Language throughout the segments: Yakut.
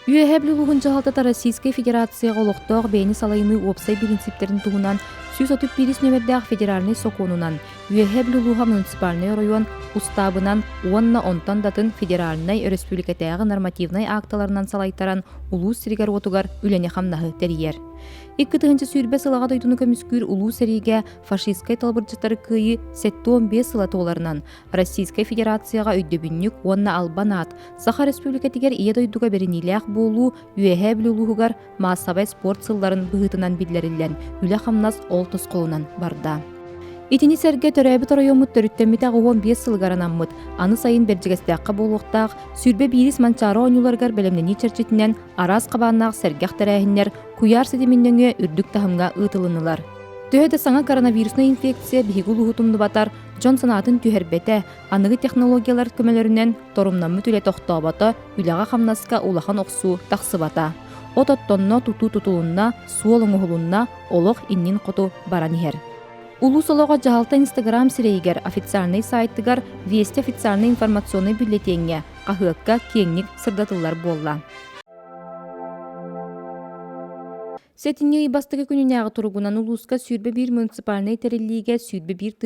Үөһээ Бүлүү улууһун дьаһалтата Российскай Федерацияҕа олохтоох бэйэни салайыныы уопсай бириинсиптэрин туһунан 131 нүөмэрдээх федеральнай сокуонунан Үөһээ Бүлүү улууһа муниципальнай оройуон Устаабынан уонна онтон да атын федеральнай, өрөспүүбүлүкэтээҕи нормативнай аакталарынан салайтаран улуус сиригэр-уотугар үлэни-хамнаһы тэрийэр. 2020 сылаҕа дойдуну көмүскүүр улуу сэриигэ фашистскай талбырдьыттары кыайыы 75 сыла туоларынан Российскай Федерацияҕа өйдөбүнньүк уонна албан аат Саха Республикатыгар Ийэ дойдуга бэриниилээх буолуу Үөһээ Бүлүү улууһугар маассабай спорт сылларын быһыытынан биллэриллэн, үлэ-хамнас ол тосхолунан барда. Итини сэргэ төрөөбүт оройуоммут төрүттэммитэ 85 сылыгар анаммыт, аны сайын Бэрдьигэстээххэ буолуохтаах 21 Манчаары оонньууларыгар бэлэмнэнии чэрчитинэн араас хабааннаах сэргэх тэрээһиннэр куйаар ситимин нөҥүө үрдүк таһымҥа ыытылыннылар. Төһө да саҥа коронавируснай инфекция биһиги улууһу тумнубатар, дьон санаатын түһэрбэтэ, Аныгы технологиялар көмөлөрүнэн торумнаммыт үлэ тохтообото, үлэҕэ-хамнаска улахан охсуу тахсыбата. От оттонно, тутуу тутулунна, суол оҥоһулунна, олох иннин хоту баран иһэр. Улуус олоҕо дьаһалта Инстаграм сирэйигэр, официальнай сайтыгар Вести официальнай информационнай бюллетеҥҥэ, хаһыакка киэҥник сырдатыллар буолла. Сэтинньи ый бастакы күнүнээҕи туругунан улууска 21 муниципальнай тэриллиигэ 21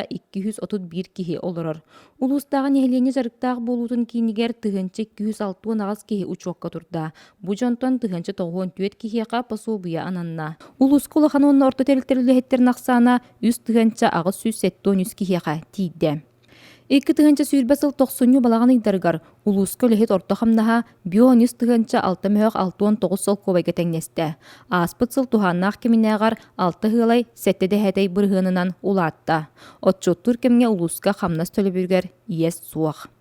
231 киһи олорор. Улуустааҕы нэһилиэнньэ дьарыктаах буолуутун киинигэр 1268 киһи учуокка турда. Бу дьонтон 1094 киһиэхэ пособие ананна. Улууска улахан уонна орто тэрилтэр үлэһиттэрин ахсаана 3873 киһиэхэ тиийдэ. 2020 сыл тохсунньу балаҕан ыйдарыгар улууска үлэһит орто хамнаһа био 3 6 мөһөх 69 солкуобайга тэҥнэстэ. Ааспыт сыл туһааннаах кэминээҕэр алта ыалай сэттэ дэһээтэй бырыһыанынан улаатта. Отчуоттуур кэмҥэ улууска хамнас төлөбүрүгэр иэс суох.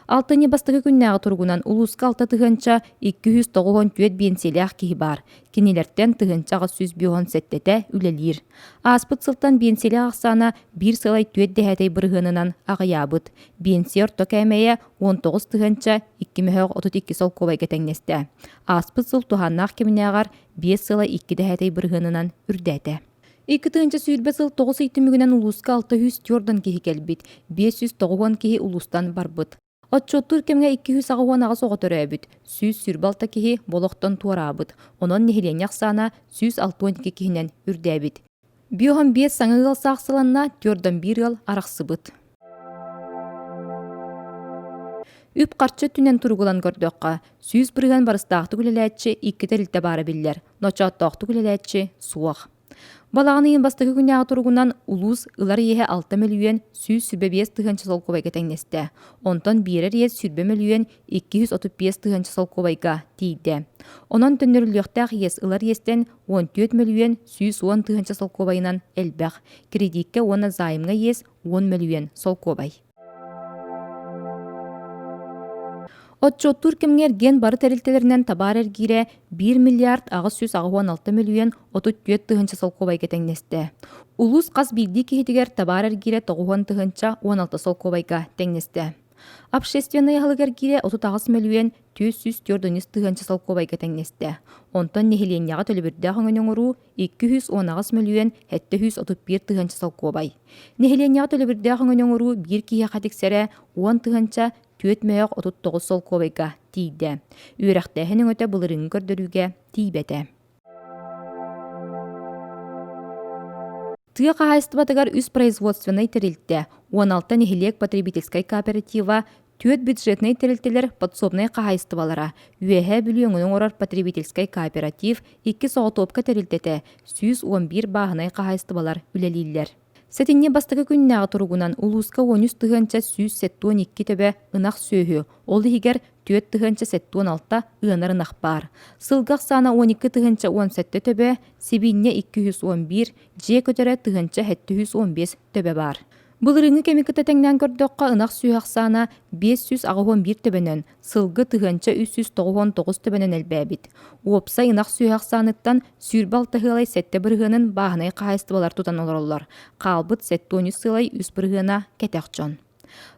Алтынньы бастакы күннээҕи туругунан улууска 6 294 биэнсийэлээх киһи баар. Кинилэртэн 1857-тэ үлэлиир. Ааспыт сылтан биэнсийэлээх ахсаана биир сылай түөрт дэһээтэй бырыһыанынан аҕыйаабыт. Биэнсийэ орто кээмэйэ 19 тыһыынча 2 мөһөөх 32 солкуобайга тэҥнэстэ. Ааспыт сыл туһааннаах кэминээҕэр биэс сыла 2 дэһээтэй бырыһыанынан үрдээтэ. 2020 сыл тоҕус ый түмүгүнэн улууска 604 киһи кэлбит, 590 киһи улуустан барбыт. Отчуоттуур кэмҥэ 288 оҕо төрөөбүт, 126 киһи болохтон туораабыт, онон нэһилиэнньэ ахсаана 162 киһинэн үрдээбит. 55 саҥа ыал саахсаланна, 41 ыал арахсыбыт. Үп-харчы өттүнэн туругулан көрдөххө, 100% барыстаахтык үлэлээччи икки тэрилтэ баара биллэр, ночооттоохтук үлэлээччи суох. Балаҕан ыйын бастакы күннээҕи туругунан улуус ылар иэһэ 6 мөлүйүөн 125 тыһыынча солкуобайга тэҥнэстэ. Онтон биэрэр иэс 20 мөлүйүөн 235 тыһыынча солкуобайга тиийдэ. Онон төннөрүллүөхтээх иэс ылар иэстэн 14 мөлүйүөн 110 тыһыынча солкуобайынан элбэх. Кредиккэ уонна займҥа иэс 10 мөлүйүөн солкуобай. Отчуоттуур кэмҥэ эргиэн бары тэрилтэлэринэн табаар эргиирэ 1 миллиард 886 мөлүйүөн 34 тыһыынча солкуобайга тэҥнэстэ. Улуус хас биирдии киһитигэр табаар эргиирэ 90 тыһыынча 16 солкуобайга тэҥнэстэ. Общественнай аһылык эргиирэ 38 мөлүйүөн 443 тыһыынча солкуобайга тэҥнэстэ. Онтон нэһилиэнньэҕэ төлөбүрдээх өҥөнү оҥоруу 218 мөлүйүөн 731 тыһыынча солкуобай. Нэһилиэнньэҕэ төлөбүрдээх өҥөнү оҥоруу биир киһиэхэ тиксэрэ 10 тыһыынча 4 мөһөөх 39 солкуобайга тиийдэ. Үөрэхтээһин өҥөтө былырыыҥҥы көрдөрүүгэ тиийбэтэ. Тыа хаһаайыстыбатыгар үс производственнай тэрилтэ, 16 нэһилиэк потребительскай кооператива, түөрт бюджетнай тэрилтэлэр подсобнай хаһаайыстыбалара, Үөһээ Бүлүү өҥөнү оҥорор потребительскай кооператив, икки соҕотуопка тэрилтэтэ, 111 бааһынай хаһаайыстыбалар үлэлииллэр. Сэтинньи бастакы күннээҕи туругунан улууска 13 172 төбө ынах сүөһү, ол иһигэр 4 076 ыанар ынах баар. Сылгы ахсаана 12 017 төбө, сибиинньэ 211, дьиэ көтөрө 1715 төбө баар. Былырыыҥҥы кэми кытта тэҥнээн көрдөххө, ынах сүөһү ахсаана 581 төбөнөн, сылгы 1399 төбөнөн элбээбит. Уопсай ынах сүөһү ахсааныттан 26 ыалай сэттэ бырыһыанын бааһынай хаһаайыстыбалар тутан олороллор. Хаалбыт 73 сыалай үс бырыһыана кэтэх дьон.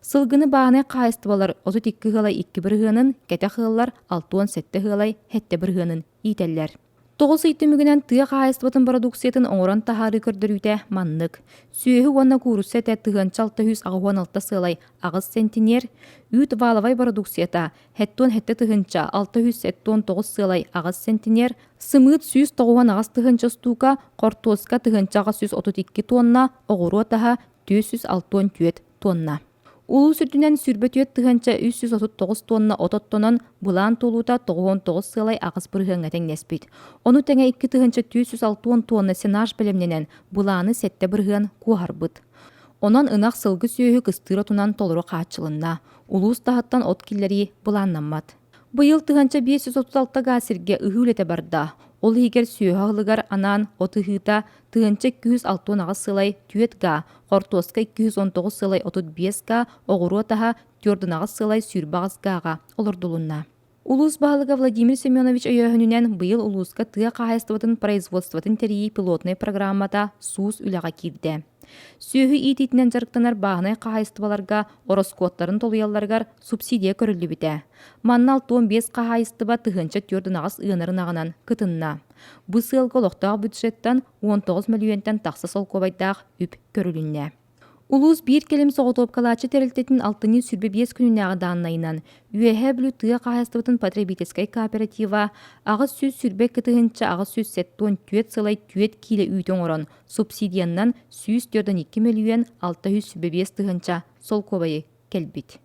Сылгыны бааһынай хаһаайыстыбалар 32 ыалай икки бырыһыанын, кэтэх ыаллар 67 ыалай сэттэ бырыһыанын иитэллэр. Тоҕус ый түмүгүнэн тыа хаһаайыстыбатын бородууксуйатын оҥорон таһаарыы көрдөрүүтэ маннык. Сүөһү уонна куурусса этэ 1686 сыалай 8 сентинер, үүт валовай бородууксуйата 77 679 сыалай 8 сентинер, сымыыт 198 тыһыынча устуука, хортуоска 1832 тонна, оҕуруот аһа 464 тонна. Улуус үрдүнэн 24 339 тонна от оттонон, былаан туолуута 99 сыалай 8 бырыһыаҥҥа тэҥнэспит. Ону тэҥэ 2460 тонна сенаж бэлэмнэнэн, былааны 7 бырыһыан куоһарбыт. Онон ынах сылгы сүөһү кыстыыр отунан толору хааччылынна. Улуус таһыттан от киллэрии былааннаммат. Быйыл 1536 гаа сиргэ ыһыы үлэтэ барда. Ол иһигэр сүөһү аһылыгар анаан от ыһыыта 1268 сылай 4 гаа, хортуоска 219 сылай 35 гаа, оҕуруот аһа 48 сылай 28 гааҕа олордулунна. Улуус баһылыга Владимир Семенович өйөөһүнүнэн быйыл улууска тыа хаһаайыстыбатын производствотын тэрийии пилотнай программата суус үлэҕэ киирдэ. Сүөһү иитиитинэн дьарыктанар бааһынай хаһаайыстыбаларга ороскуоттарын толуйалларыгар субсидия көрүллүбүтэ. Манна 65 хаһаайыстыба 1048 ыанар ынаҕынан кытынна. Бу сыалга олохтоох бюджеттан 19 мөлүйүөнтэн тахса солкуобайдаах үп көрүлүннэ. Улуус биир кэлим соҕотуопкалааччы тэрилтэтин алтынньы 25 күнүнээҕи дааннайынан Үөһээ Бүлүү тыа хаһаайыстыбатын потребительскай кооператива 822 874 сылай 4 киилэ үүтү оҥорон субсидияннан 142 мөлүйүөн 625 тыһыынча солкуобайы кэлбит.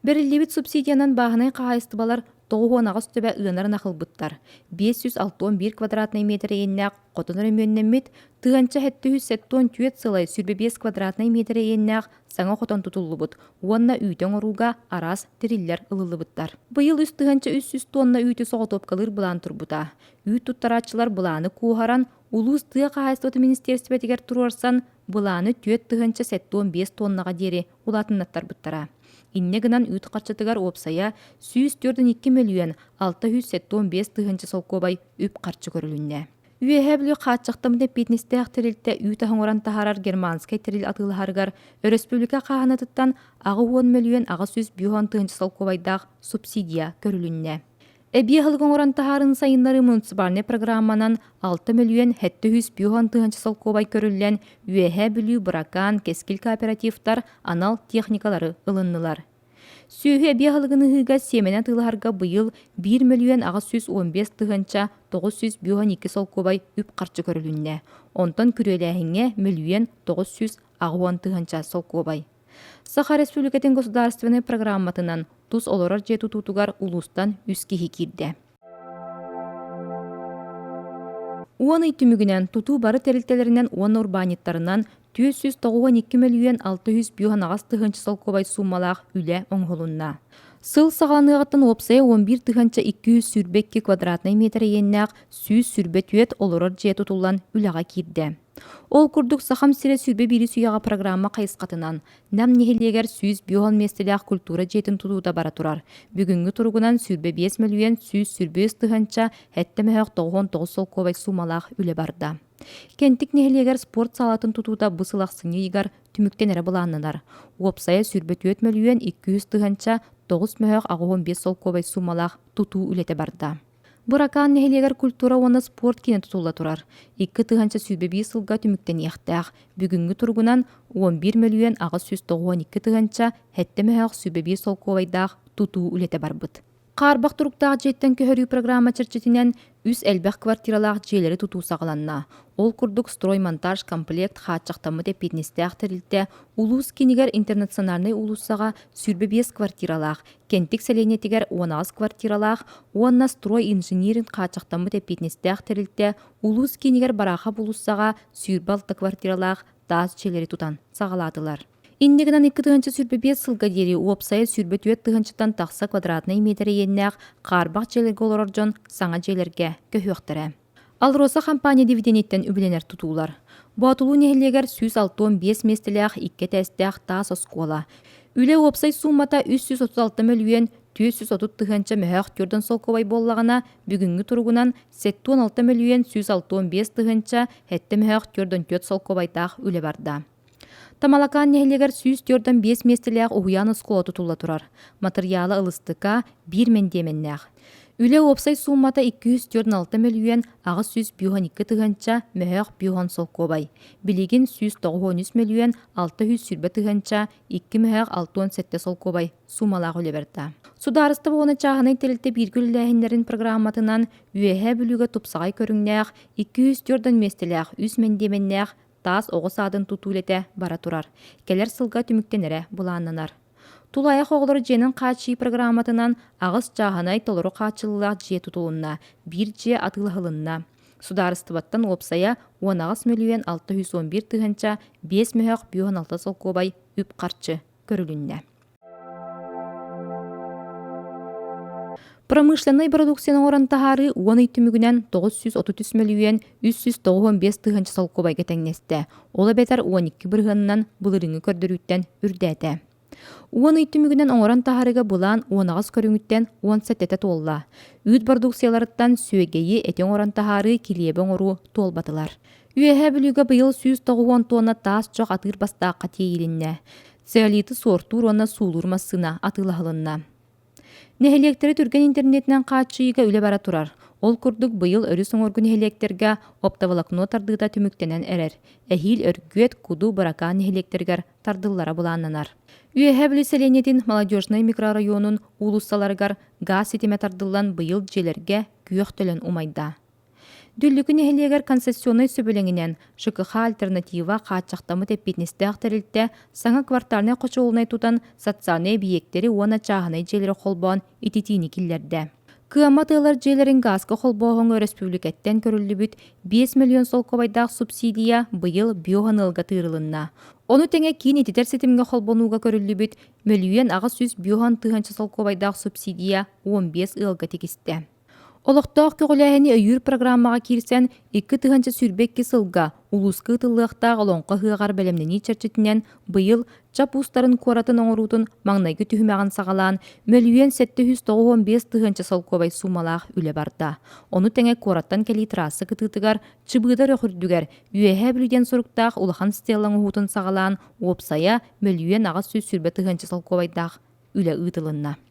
Бэриллибит субсидиянан бааһынай хаһаайыстыбалар 98 төбө ыанар ынах ылбыттар, 561 квадратнай миэтэрэ иэннээх хотон өрөмүөннэммит, 1774 сылай 25 квадратнай миэтэрэ иэннээх саҥа хотон тутуллубут уонна үүтү оҥорууга араас тэриллэр ылыллыбыттар. Быйыл 3300 тонна үүтү соҕотуопкалыыр былаан турбута. Үүт туттарааччылар былааны куоһаран, улуус тыа хаһаайыстыбатын министиэристибэтигэр туруорсан, былааны 4075 тоннаҕа диэри улаатыннаттарбыттара. Инньэ гынан үүт харчытыгар уопсайа 142 мөлүйүөн 675 тыһыынча солкуобай үп-харчы көрүлүннэ. Үөһээ Бүлүү хааччахтаммыт эппиэтинэстээх тэрилтэ үүт аһы оҥорон таһаарар германскай тэрил атыылаһарыгар өрөспүүбүлүкэ хааһынатыттан 80 мөлүйүөн 850 тыһыынча солкуобайдаах субсидия көрүлүннэ. Эбии аһылык оҥорон таһаарыыны сайыннарыы муниципальнай программанан 6 мөлүйүөн 750 тыһыынча солкуобай көрүллэн, Үөһээ Бүлүү, Быракаан, Кэскил кооперативтар анал техникалары ылыннылар. Сүөһү эбии аһылыгын ыһыыга сиэмэни атыылаһарга быйыл 1 мөлүйүөн 815 тыһыынча 952 солкуобай үп-харчы көрүлүннэ. Онтон күрүөлээһиҥҥэ мөлүйүөн 980 тыһыынча солкуобай. Саха Республикатын государственнай программатынан тус олорор дьиэ тутуутугар улуустан үс киһи киирдэ. Уон ый түмүгүнэн тутуу бары тэрилтэлэринэн уонна урбаанньыттарынан 492 мөлүйүөн 658 тыһыынча солкуобай суумалаах үлэ оҥоһулунна. Сыл саҕаланыаҕыттан уопсайа 11 тыһыынча 222 квадратнай миэтэрэ иэннээх 124 олорор дьиэ тутуллан үлэҕэ киирдэ. Ол курдук Сахам сирэ 21 үйэҕэ программа хайысхатынан Нам нэһилиэгэр 150 миэстэлээх культура дьиэтин тутуута бара турар. Бүгүҥҥү туругунан 25 мөлүйүөн 125 тыһыынча 7 99 солкуобай суумалаах үлэ барда. Кэнтик нэһилиэгэр спорт саалатын тутуута бу сыл ахсынньы ыйыгар түмүктэнэрэ былааннанар. Уопсайа 24 мөлүйүөн 200 тыһыынча 9 мөһөөх 85 солкуобай суумалаах тутуу үлэтэ барда. Быракаан нэһилиэгэр культура уонна спорт киинэ тутулла турар. 2021 сылга түмүктэниэхтээх. Бүгүҥҥү туругунан 11 мөлүйүөн 892 тыһыынча 7 мөһөөх 101 солкуобайдаах тутуу үлэтэ барбыт. Хаарбах туруктаах дьиэттэн көһөрүү программа чэрчитинэн үс элбэх квартиралаах дьиэлэри тутуу саҕаланна. Ол курдук строймонтаж комплект хааччахтаммыт эппиэтинэстээх тэрилтэ улуус киинигэр интернациональнай уулуссаҕа 25 квартиралаах Кэнтик сэлиэнньэтигэр 18 квартиралаах уонна стройинжиниринг хааччахтаммыт эппиэтинэстээх тэрилтэ улуус киинигэр Бараахап уулуссаҕа 26 квартиралаах таас дьиэлэри тутан саҕалаатылар. Инньэ гынан 2025 сылга диэри уопсайа 24 тыһыынчаттан тахса квадратнай миэтэрэ иэннээх хаарбах дьиэлэргэ олорор дьон саҥа дьиэлэргэ көһүөхтэрэ. АЛРОСА хампаанньа дивидениттэн үбүлэнэр тутуулар. Боотулуу нэһилиэгэр 165 миэстэлээх икки этээстээх таас оскуола. Үлэ уопсай суумата 336 мөлүйүөн 430 тыһыынча мөһөөх түрдэн солкуобай буоллаҕына, бүгүҥҥү туругунан 76 мөлүйүөн 165 тыһыынча 7 мөһөөх 44 солкуобайдаах үлэ барда. Тамалакаан нэһилиэгэр 145 миэстэлээх уһуйаан оскуола тутулла турар. Матырыйаала ылыстыка биир мэндиэмэннээх. Үлэ уопсай суумата 246 мөлүйүөн 852 тыһыынча мөһөөх 50 солкуобай. Билигин 193 мөлүйүөн 620 тыһыынча 2 мөһөөх 67 солкуобай суумалаах үлэ барда. Судаарыстыба уонна чааһынай тэрилтэ бииргэ үлэлээһиннэрин программатынан Үөһээ Бүлүүгэ тупсаҕай көрүҥнээх 204 миэстэлээх үс мэндиэмэннээх таас оҕо саадын тутуу үлэтэ бара турар. Кэлэр сылга түмүктэнэрэ былааннанар. Тулаайах оҕолору дьиэнэн хааччыйыы программатынан аҕыс чааһынай толору хааччыллыылаах дьиэ тутулунна, биир дьиэ атыылаһылынна. Судаарыстыбаттан уопсайа 18 мөлүйүөн 611 тыһыынча 5 мөһөөх 56 солкуобай үп-харчы көрүлүннэ. Промышленнай продукцияны оҥорон таһаарыы уон ый түмүгүнэн 933 мөлүйүөн 395 тыһыынча солкуобайга тэҥнэстэ, ол эбэтэр 12 бырыһыанынан былырыыҥҥы көрдөрүүттэн үрдээтэ. Уон ый түмүгүнэн оҥорон таһаарыыга былаан 18 көрүҥүттэн 17-тэ туолла. Үүт бородууксуйаларыттан сүөгэйи, эти оҥорон таһаарыы, килиэби оҥоруу туолбатылар. Үөһээ Бүлүүгэ быйыл 190 туонна таас чох атыыр бастаахха тиэйилиннэ. Цеолиты суортуур уонна суулуур массыына атыылаһылынна. Нэһилиэктэри түргэн интернетинэн хааччыйыыга үлэ бара турар. Ол курдук быйыл өрүс оҥоргу нэһилиэктэргэ оптоволокно тардыыта түмүктэнэн эрэр. Эһиил Өргүөт, Куду, Быракаан нэһилиэктэригэр тардыллара былааннанар. Үөһээ Бүлүү сэлиэнньэтин Молодежнай микрооройуонун уулуссаларыгар гаас ситимэ тардыллан быйыл дьиэлэргэ күөх төлөн умайда. Дүллүкү нэһилиэгэр концессионнай сөбүлэҥинэн ЖКХ Альтернатива хааччахтаммыт эппиэтинэстээх тэрилтэ саҥа квартальнай хочуолунай тутан социальнай эбийиэктэри уонна чааһынай дьиэлэри холбоон ититиини киллэрдэ. Кыаммат ыаллар дьиэлэрин гааска холбооһуҥҥа өрөспүүбүлүкэттэн көрүллүбүт 5 миллион солкуобайдаах субсидия быйыл биоһан ыалга тыырылынна. Ону тэҥэ киин ититэр ситимҥэ холбонууга көрүллүбүт мөлүйүөн 800 биоһан тыһыынча солкуобайдаах субсидия 15 ыалга тигистэ. Олохтоох көҕүлээһини өйүүр программаҕа киирсэн, 2022 сылга улууска ыытыллыахтаах Олоҥхо ыһыаҕар бэлэмнэнии чэрчитинэн быйыл Чап уустарын куоратын оҥоруутун маҥнайгы түһүмэҕин саҕалаан, мөлүйүөн 795 тыһыынча солкуобай суумалаах үлэ барда. Ону тэҥэ куораттан кэлии трасса кытыытыгар Чыбыыдар өрөх үрдүгэр Үөһээ Бүлүү диэн суруктаах улахан стела оҥоһуутун саҕалаан, уопсайа мөлүйүөн 820 тыһыынча солкуобайдаах үлэ ыытылынна.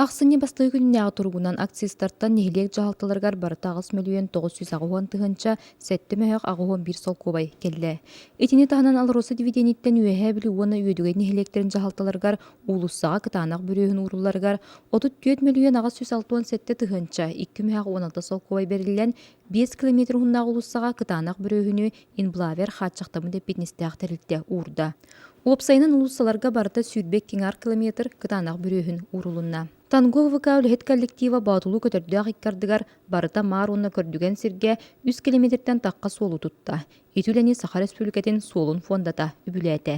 Ахсынньы бастакы күнүнээҕи туругунан акцизтартан нэһилиэк дьаһалталарыгар барыта 8 980 тыһыынча 7 мөһөөх 81 солкуобай кэллэ. Итини таһынан АЛРОСА дивидениттэн Үөһээ Бүлүү уонна Үөдүгэй нэһилиэктэрин дьаһалталарыгар уулуссаҕа кытаанах бүрүөһүн уурулларыгар 34 мөлүйүөн 867 тыһыынча 2 мөһөөх 16 солкуобай бэриллэн 5 километр уһуннаах уулуссаҕа кытаанах бүрүөһүнү Инблавер хааччахтаммыт эппиэтинэстээх тэрилтэ уурда. Уопсайынан уулуссаларга барыта 22 аҥаар километр кытаанах бүрүөһүн уурулунна. Танго ВК үлэһит коллектива Боотулуу көтөрдөөх икки ардыгар барыта маар уонна көрдүгэн сиргэ 3 километртэн тахха суолу тутта. Ити үлэни Саха Республикатын суолун фондата үбүлээтэ.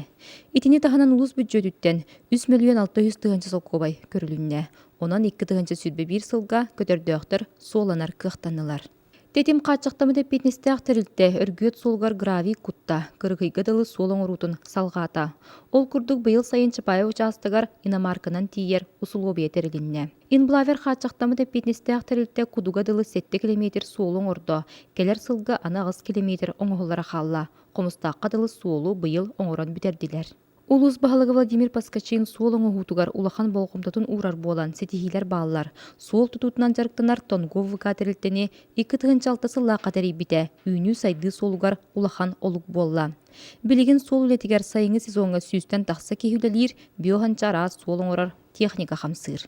Итини таһынан улуус бүддьүөтүттэн 3 мөлүйүөн 600 тыһыынча солкуобай көрүлүннэ. Онон 2021 сылга көтөрдөөхтөр суолланар кыахтаннылар. Тэтим хааччахтаммыт эппиэтинэстээх тэрилтэ Өргүөт суолугар гравий кутта, Кыргыйга дылы суол оҥоруутун салҕаата. Ол курдук быйыл сайын Чапаев учаастагар иномарканан тиийэр усулуобуйа тэрилиннэ. Инблавер хааччахтаммыт эппиэтинэстээх тэрилтэ Кудуга дылы 7 километр суолу оҥордо, кэлэр сылга аны 8 километр оҥоһуллара хаалла. Хомустаахха дылы суолу быйыл оҥорон бүтэрдилэр. Улуус баһылыга Владимир Поскачин суол оҥоһуутугар улахан болҕомтотун уурар буолан, ситиһиилэр бааллар. Суол тутуутунан дьарыктанар Тонгов ВК тэрилтэни 2006 сыллаахха тэрийбитэ, үүнүү-сайдыы суолугар улахан олук буолла. Билигин суол үлэтигэр сайыҥҥы сезоҥҥа сүүстэн тахса киһи үлэлиир, биоһанча араас суол оҥорор техника хамсыыр.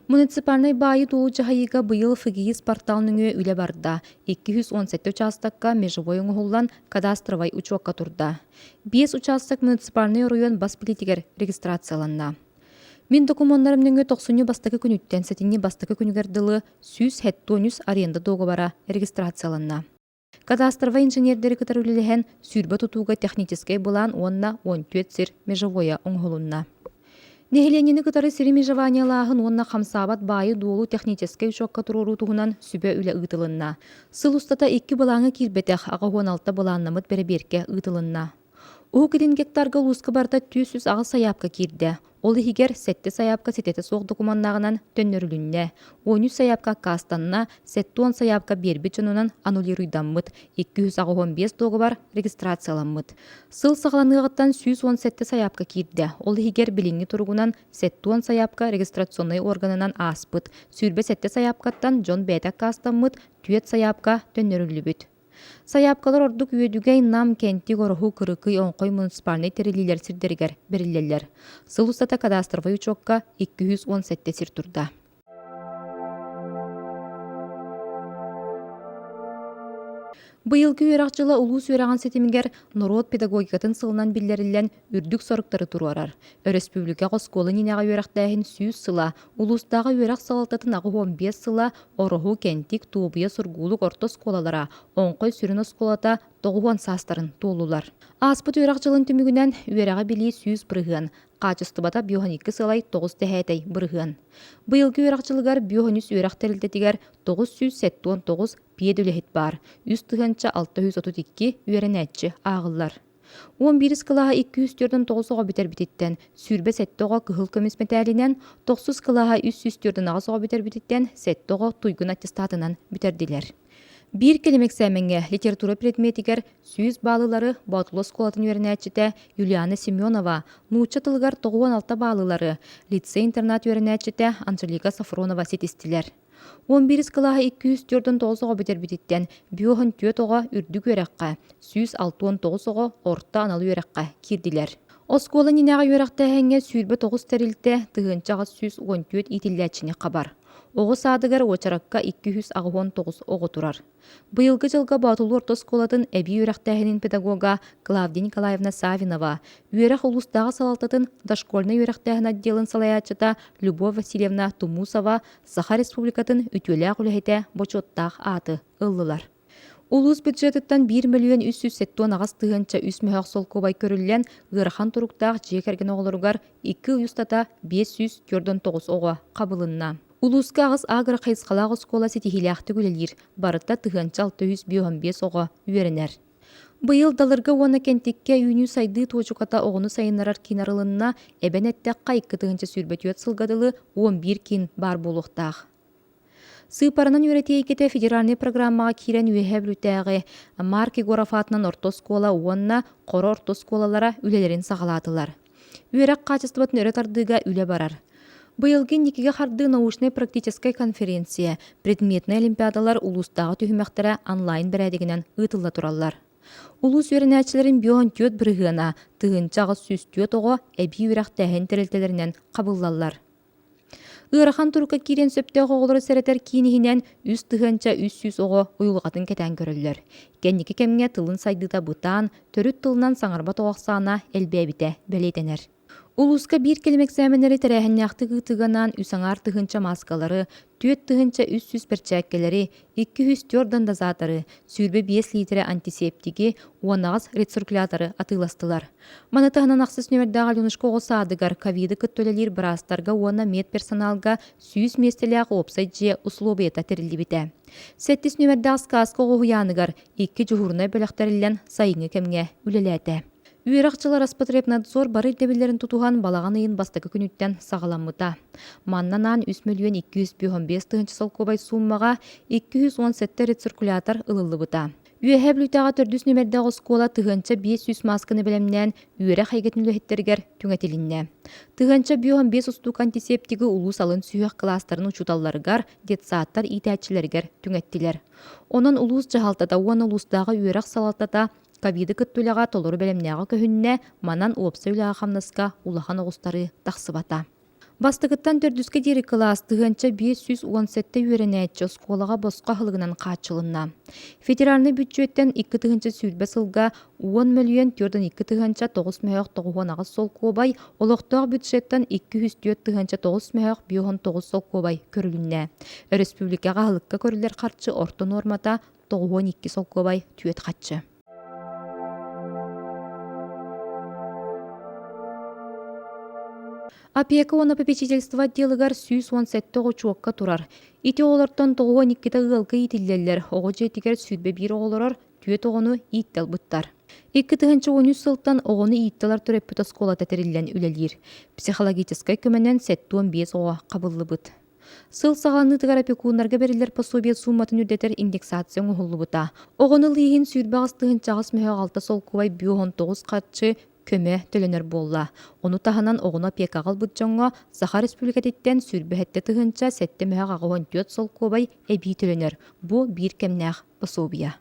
Муниципальнай баайы-дуолу дьаһайыыга быйыл ФГИС портал нөҥүө үлэ барда. 217 учаастакка межевой оҥоһуллан кадастровай учуокка турда. Биэс учаастак муниципальнай оройуон бас билиитигэр регистрацияланна. Мин докумуоннарым нөҥүө тохсунньу бастакы күнүттэн сэтинньи бастакы күнүгэр дылы 173 аренда дуогабара регистрацияланна. Кадастровай инженердэри кытары үлэлэһэн, сүүрбэ тутууга техническэй былаан уонна 14 сир межевойа оҥоһулунна. Нэһилиэнньэни кытары сири межеваниелааһын уонна хамсаабат баайы-дуолу техническэй учуокка туруоруу туһунан сүбэ үлэ ыытылынна. Сыл устата икки былааҥҥа киирбэтэх 86 былааннаммыт бэрэбиэркэ ыытылынна. Уһук Илин гектарга улууска барыта 408 сайаапка киирдэ. Ол иһигэр сэттэ сайаапка ситэтэ суох докумуоннааҕынан төннөрүлүннэ, 13 сайаапка аккаастанна, 70 сайаапка биэрбит дьонунан аннулируйдаммыт, 285 дуогабар регистрацияламмыт. Сыл саҕаланыаҕыттан 117 сайаапка киирдэ, ол иһигэр билиҥҥи туругунан 70 сайаапка регистрационнай органынан ааспыт, 27 сайаапкаттан дьон бэйэтэ аккаастаммыт, түөрт сайаапка төннөрүллүбүт. Сайаапкалар ордук Үөдүгэй, Нам, Кэнтик, Ороһу, Кырыкый, Оҥхой муниципальнай тэриллиилэр сирдэригэр бэриллэллэр. Сыл устата кадастровай учуокка 217 сир турда. Быйылгы үөрэх дьыла улуус үөрэҕин ситимигэр норуот педагогикатын сылынан биллэриллэн үрдүк соруктары туруорар. Өрөспүүбүлүкэҕэ оскуола иннинээҕи үөрэхтээһин 100 сыла, улуустааҕы үөрэх салалтатын 85 сыла, Ороһу, Кэнтик, Туобуйа, Сургуулук орто оскуолалара, Оҥхой сүрүн оскуолата 90 саастарын туоллулар. Ааспыт үөрэх дьылын түмүгүнэн үөрэҕи билии 100%, хаачыстыбата 52 сыалай 9 тэһээтэй бырыһыан. Быйылгы үөрэх дьылыгар 53 үөрэх тэрилтэтигэр 979 педүлэһит баар, 3632 үөрэнээччи ааҕыллар. 11 кылааһа 249 оҕо бүтэрбититтэн, 27 оҕо кыһыл көмүс мэтээлинэн, тохсус кылааһа 348 оҕо бүтэрбититтэн 7 оҕо туйгун аттестатынан бүтэрдилэр. Биир кэлим эксээмэҥҥэ литература предметигэр 100 баалылары Боотулу оскуолатын үөрэнээччитэ Юлиана Семенова, нуучча тылыгар 96 баалылары лицей-интернат үөрэнээччитэ Анжелика Софронова ситистилэр. 11 кылааһы 249 оҕо бүтэрбититтэн 54 оҕо үрдүк үөрэххэ, 169 оҕо орто анал үөрэххэ киирдилэр. Оскуола иннинээҕи үөрэхтээһиҥҥэ 29 тэрилтэ 1814 иитиллээччини хабар. Оҕо саадыгар уочаракка 289 оҕо турар. Быйылгы дьылга Боотулуу орто оскуолатын эбии үөрэхтээһинин педагога Клавдия Николаевна Савинова, үөрэх улуустааҕы салалтатын дошкольнай үөрэхтээһин отделын салайааччыта Любовь Васильевна Тумусова Саха Республикатын үтүөлээх үлэһитэ бочуоттаах ааты ыллылар. Улуус бюджетыттан 1 мөлүйүөн 378 тыһыынча үс мөһөөх солкуобай көрүллэн, ыарахан туруктаах дьиэ кэргэн оҕолоругар икки ый устата 549 оҕо хабылынна. Улууска аҕыс агро хайысхалаах оскуола ситиһиилээхтик үлэлиир, барыта 1655 оҕо үөрэнэр. Быйыл Далырга уонна Кэнтиккэ үүнүү-сайдыы туочуката оҕону сайыннарар киин арылынна, эбэн эттэххэ, 2024 сылга дылы 11 киин баар буолуохтаах. Сыыппаранан үөрэтии эйгэтэ федеральнай программаҕа киирэн Үөһээ Бүлүүтээҕи Марк Егоров аатынан орто оскуола уонна Хоро орто оскуолалара үлэлэрин саҕалаатылар. Үөрэх хаачыстыбатын өрө тардыыга үлэ барар. Быйылгы инникигэ хардыы научнай-практическай конференция, предметнэй олимпиадалар улуустааҕы түһүмэхтэрэ онлайн бэрээдэгинэн ыытылла тураллар. Улуус үөрэнээччилэрин 54 бырыһыана, 1804 оҕо эбии үөрэхтээһин тэрилтэлэринэн хабыллаллар. Ыарахан турукка киириэн сөптөөх оҕолору сэрэтэр киин иһинэн 3300 оҕо уйулҕатын кэтээн көрөллөр. Кэнники кэмҥэ тылын сайдыыта бытаан, төрүт тылынан саҥарбат оҕо ахсаана элбээбитэ бэлиэтэнэр. Улууска биир кэлим эксээмэннэри тэрээһиннээхтик ыытыыга анаан үс аҥаар тыһыынча мааскалары, 4300 бэрчээккэлэри, 204 дандазаторы, 25 лиитэрэ антисептиги, 18 рециркуляторы атыыластылар. Маны таһынан ахсыс нүөмэрдээх Аленушка оҕо саадыгар ковиды кытта үлэлиир быраастарга уонна медперсоналга 100 миэстэлээх уопсай дьиэ усулуобуйата тэриллибитэ. Сэттис нүөмэрдээх Сказка оҕо уһуйааныгар икки дьуһуурунай бөлөх тэриллэн сайыҥҥы кэмҥэ үлэлээтэ. Үөрэх дьыла Роспотребнадзор бары ирдэбиллэрин тутуһан балаҕан ыйын бастакы күнүттэн саҕаламмыта. Манна анаан 3 мөлүйүөн 255 тыһыынча солкуобай сууммаҕа 217 рециркулятор ылыллыбыта. Үөһээ Бүлүүтээҕи төрдүс нүөмэрдээх оскуола 1500 маасканы бэлэмнээн үөрэх эйгэтин үлэһиттэригэр түҥэтилиннэ. 1055 устуук антисептиги улуус алын сүһүөх кылаастарын учууталларыгар, детсадтар иитээччилэригэр түҥэттилэр. Онон улуус дьаһалтата уонна улуустааҕы үөрэх салалтата ковиды кытта үлэҕэ толору бэлэмнээҕэ көһүннэ, манан уопсай үлэҕэ-хамнаска улахан оҕустарыы тахсыбата. Бастакыттан төрдүскэ диэри кылаас 1517 үөрэнээччи оскуолаҕа босхо аһылыгынан хааччылынна. Федеральнай бүддьүөттэн 2020 сылга 10 мөлүйүөн 42 тыһыынча 9 мөһөөх 98 солкуобай, олохтоох бюджеттан 204 тыһыынча 9 мөһөөх 59 солкуобай көрүлүннэ. Өрөспүүбүлүкэҕэ аһылыкка көрүллэр харчы орто нуормата 92 солкуобай түөт хаччы. Опека уонна попечительство отделыгар 117 оҕо учуокка турар. Ити оҕолортон 92-тэ ыалга иитиллэллэр, оҕо дьиэтигэр 21 оҕолорор, түөрт оҕону ииттэ ылбыттар. 2013 сылтан оҕону ииттэлэр төрөппүт оскуолата тэриллэн үлэлиир. Психологическай көмөнөн 75 оҕо хабыллыбыт. Сыл саҕаланыытыгар опекуннарга бэриллэр пособие сууматын үрдэтэр индексация оҥоһуллубута. Оҕону ылыы иһин 28 8 мөһө 6 солкуобай 59 харчы көмө төлөнөр буолла. Ону таһынан оҕону опекаҕа ылбыт дьоҥҥо Саха Республикатыттан 27 тыһыынча 7 мөһө 84 солкуобай эбии төлөнөр. Бу биир кэмнээх пособие.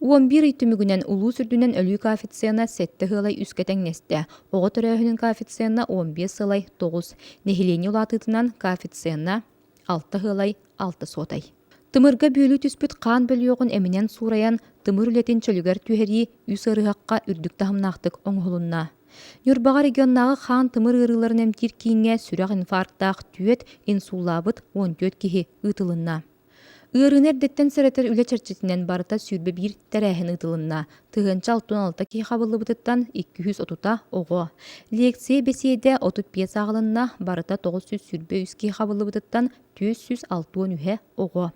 11 ый түмүгүнэн улуус үрдүнэн өлүү коэффициена сэттэ сыалай үскэ тэҥнэстэ, оҕо төрөөһүнүн коэффициена 15 сыалай 9, нэһилиэнньэ улаатыытынан коэффициена 6 сыалай 6 суотай. Тымырга бүөлүү түспүт хаан бөлүөҕүн эминэн суурайан, тымыр үлэтин чөлүгэр түһэрии үс ыарыһахха үрдүк таһымнаахтык оҥоһулунна. Ньурбаҕа регионнааҕы хаан-тымыр ыарыыларын эмтиир кииҥҥэ сүрэх инфарктаах түөрт, инсуллаабыт 14 киһи ыытылынна. Ыарыыны эрдэттэн сэрэтэр үлэ чэрчитинэн барыта 21 тэрээһин ыытылынна. 1066 киһи хабыллыбытыттан 230 оҕо. Лекция бэсиэдэ 35 ааҕылынна, барыта 923 киһи хабыллыбытыттан 463 оҕо.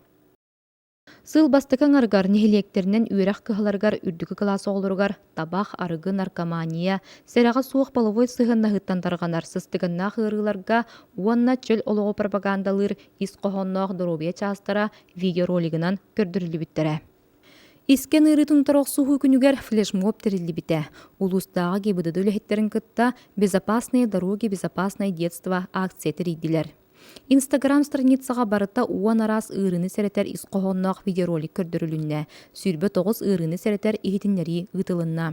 Сыл бастакы аҥарыгар нэһилиэктэринэн үөрэх кыһаларыгар үрдүкү кылаас оҕолоругар табах, арыгы, наркомания, сэрэҕэ суох половой сыһыаннаһыыттан тарҕанар сыстыганнаах ыарыыларга уонна чөл олоҕу пропагандалыыр ис хоһоонноох доруобуйа чаастара видеоролигынан көрдөрүллүбүттэрэ. Искэн ыарыытын утары охсуһуу күнүгэр флешмоб тэриллибитэ. Улуустааҕы ГИБДД үлэһиттэрин кытта «Безопасные дороги, безопасное детство» акция тэрийдилэр. Инстаграм страницаҕа барыта уон араас ыарыыны сэрэтэр ис хоһоонноох видеоролик көрдөрүлүннэ, 29 ыарыыны сэрэтэр иһитиннэрии ыытылынна.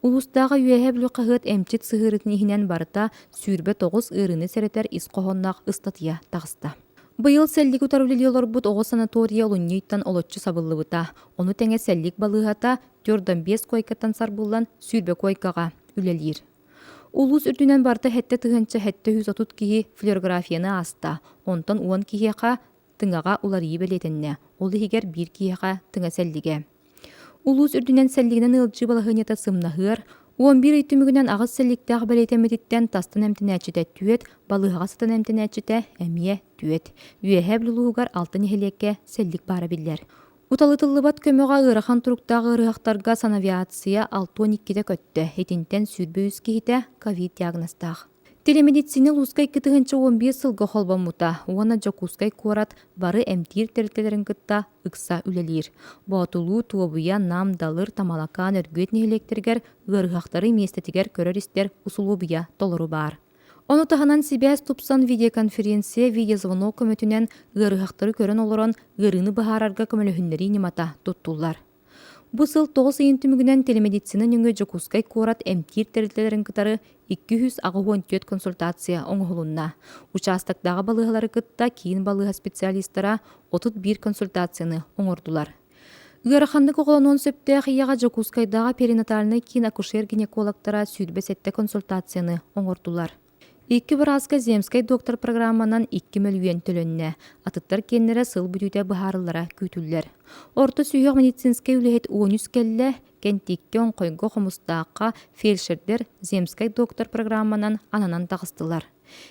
Улуустааҕы Үөһээ Бүлүү хаһыат эмчит сыһыарыытын иһинэн барыта 29 ыарыыны сэрэтэр ис хоһоонноох ыстатыйа таҕыста. Быйыл сэллик утары үлэлии олорбут оҕо санаторийа олунньу ыйтан олоччу сабыллыбыта. Ону тэҥэ сэллик балыыһата 45 куойкаттан сарбыллан 20 куойкаҕа үлэлиир. Улуус үрдүнэн барыта 7730 киһи флюорографияны ааста, онтон уон киһиэхэ тыҥаҕа уларыйыы бэлиэтэннэ, ол иһигэр биир киһиэхэ тыҥа сэллигэ. Улуус үрдүнэн сэллигинэн ыалдьыы балаһыанньата сымнаһыар, 11 ый түмүгүнэн аҕыс сэлликтээх бэлиэтэммититтэн тастан эмтэнээччитэ түөрт, балыыһаҕа сытан эмтэнээччитэ эмиэ түөрт. Үөһээ Бүлүү улууһугар алта нэһилиэккэ сэллик баара биллэр. Уталытыллыбат көмөҕө ыарахан туруктаах ыарыһахтарга санавиация 62-тэ көттө, итинтэн 23 киһитэ ковид диагнозтаах. Телемедицина улууска 2015 сылга холбоммута уонна Дьокуускай куорат бары эмтиир тэрилтэлэрин кытта ыкса үлэлиир. Боотулуу, Туобуйа, Нам, Далыр, Тамалакаан, Өргүөт нэһилиэктэригэр ыарыһахтары миэстэтигэр көрөр-истэр усулуобуйа толору баар. Ону таһынан сибээс тупсан видеоконференция, видеозвонок көмөтүнэн ыарыһахтары көрөн олорон ыарыыны быһаарарга көмөлөһүннэрии ньымата туттуллар. Бу сыл тоҕус ыйын түмүгүнэн телемедицина нөҥүө Дьокуускай куорат эмтиир тэрилтэлэрин кытары 284 консультация оҥоһулунна. Учаастактааҕы балыыһалары кытта киин балыыһа специалистара 31 консультацияны оҥордулар. Ыараханнык оҕолонуон сөптөөх ийэҕэ Дьокуускайдааҕы перинатальнай киин акушер-гинекологтара 27 консультацияны оҥордулар. Икки бырааска «Земскэй доктор» программанан 2 мөлүйүөн төлөннө. Атыттар киэннэрэ сыл бүтүүтэ быһаарыллара күүтүллэр. Орто сүһүөх медицинскэй үлэһит 13 кэллэ, Кэнтиккэ, Оҥхойго, Хомустаахха фельдшердэр «Земскэй доктор» программанан ананан таҕыстылар.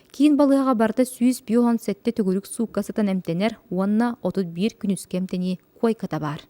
Киин балыыһаҕа барыта 157 төгүрүк суукка сытан эмтэнэр уонна 31 күнүскү эмтэнии куойката баар.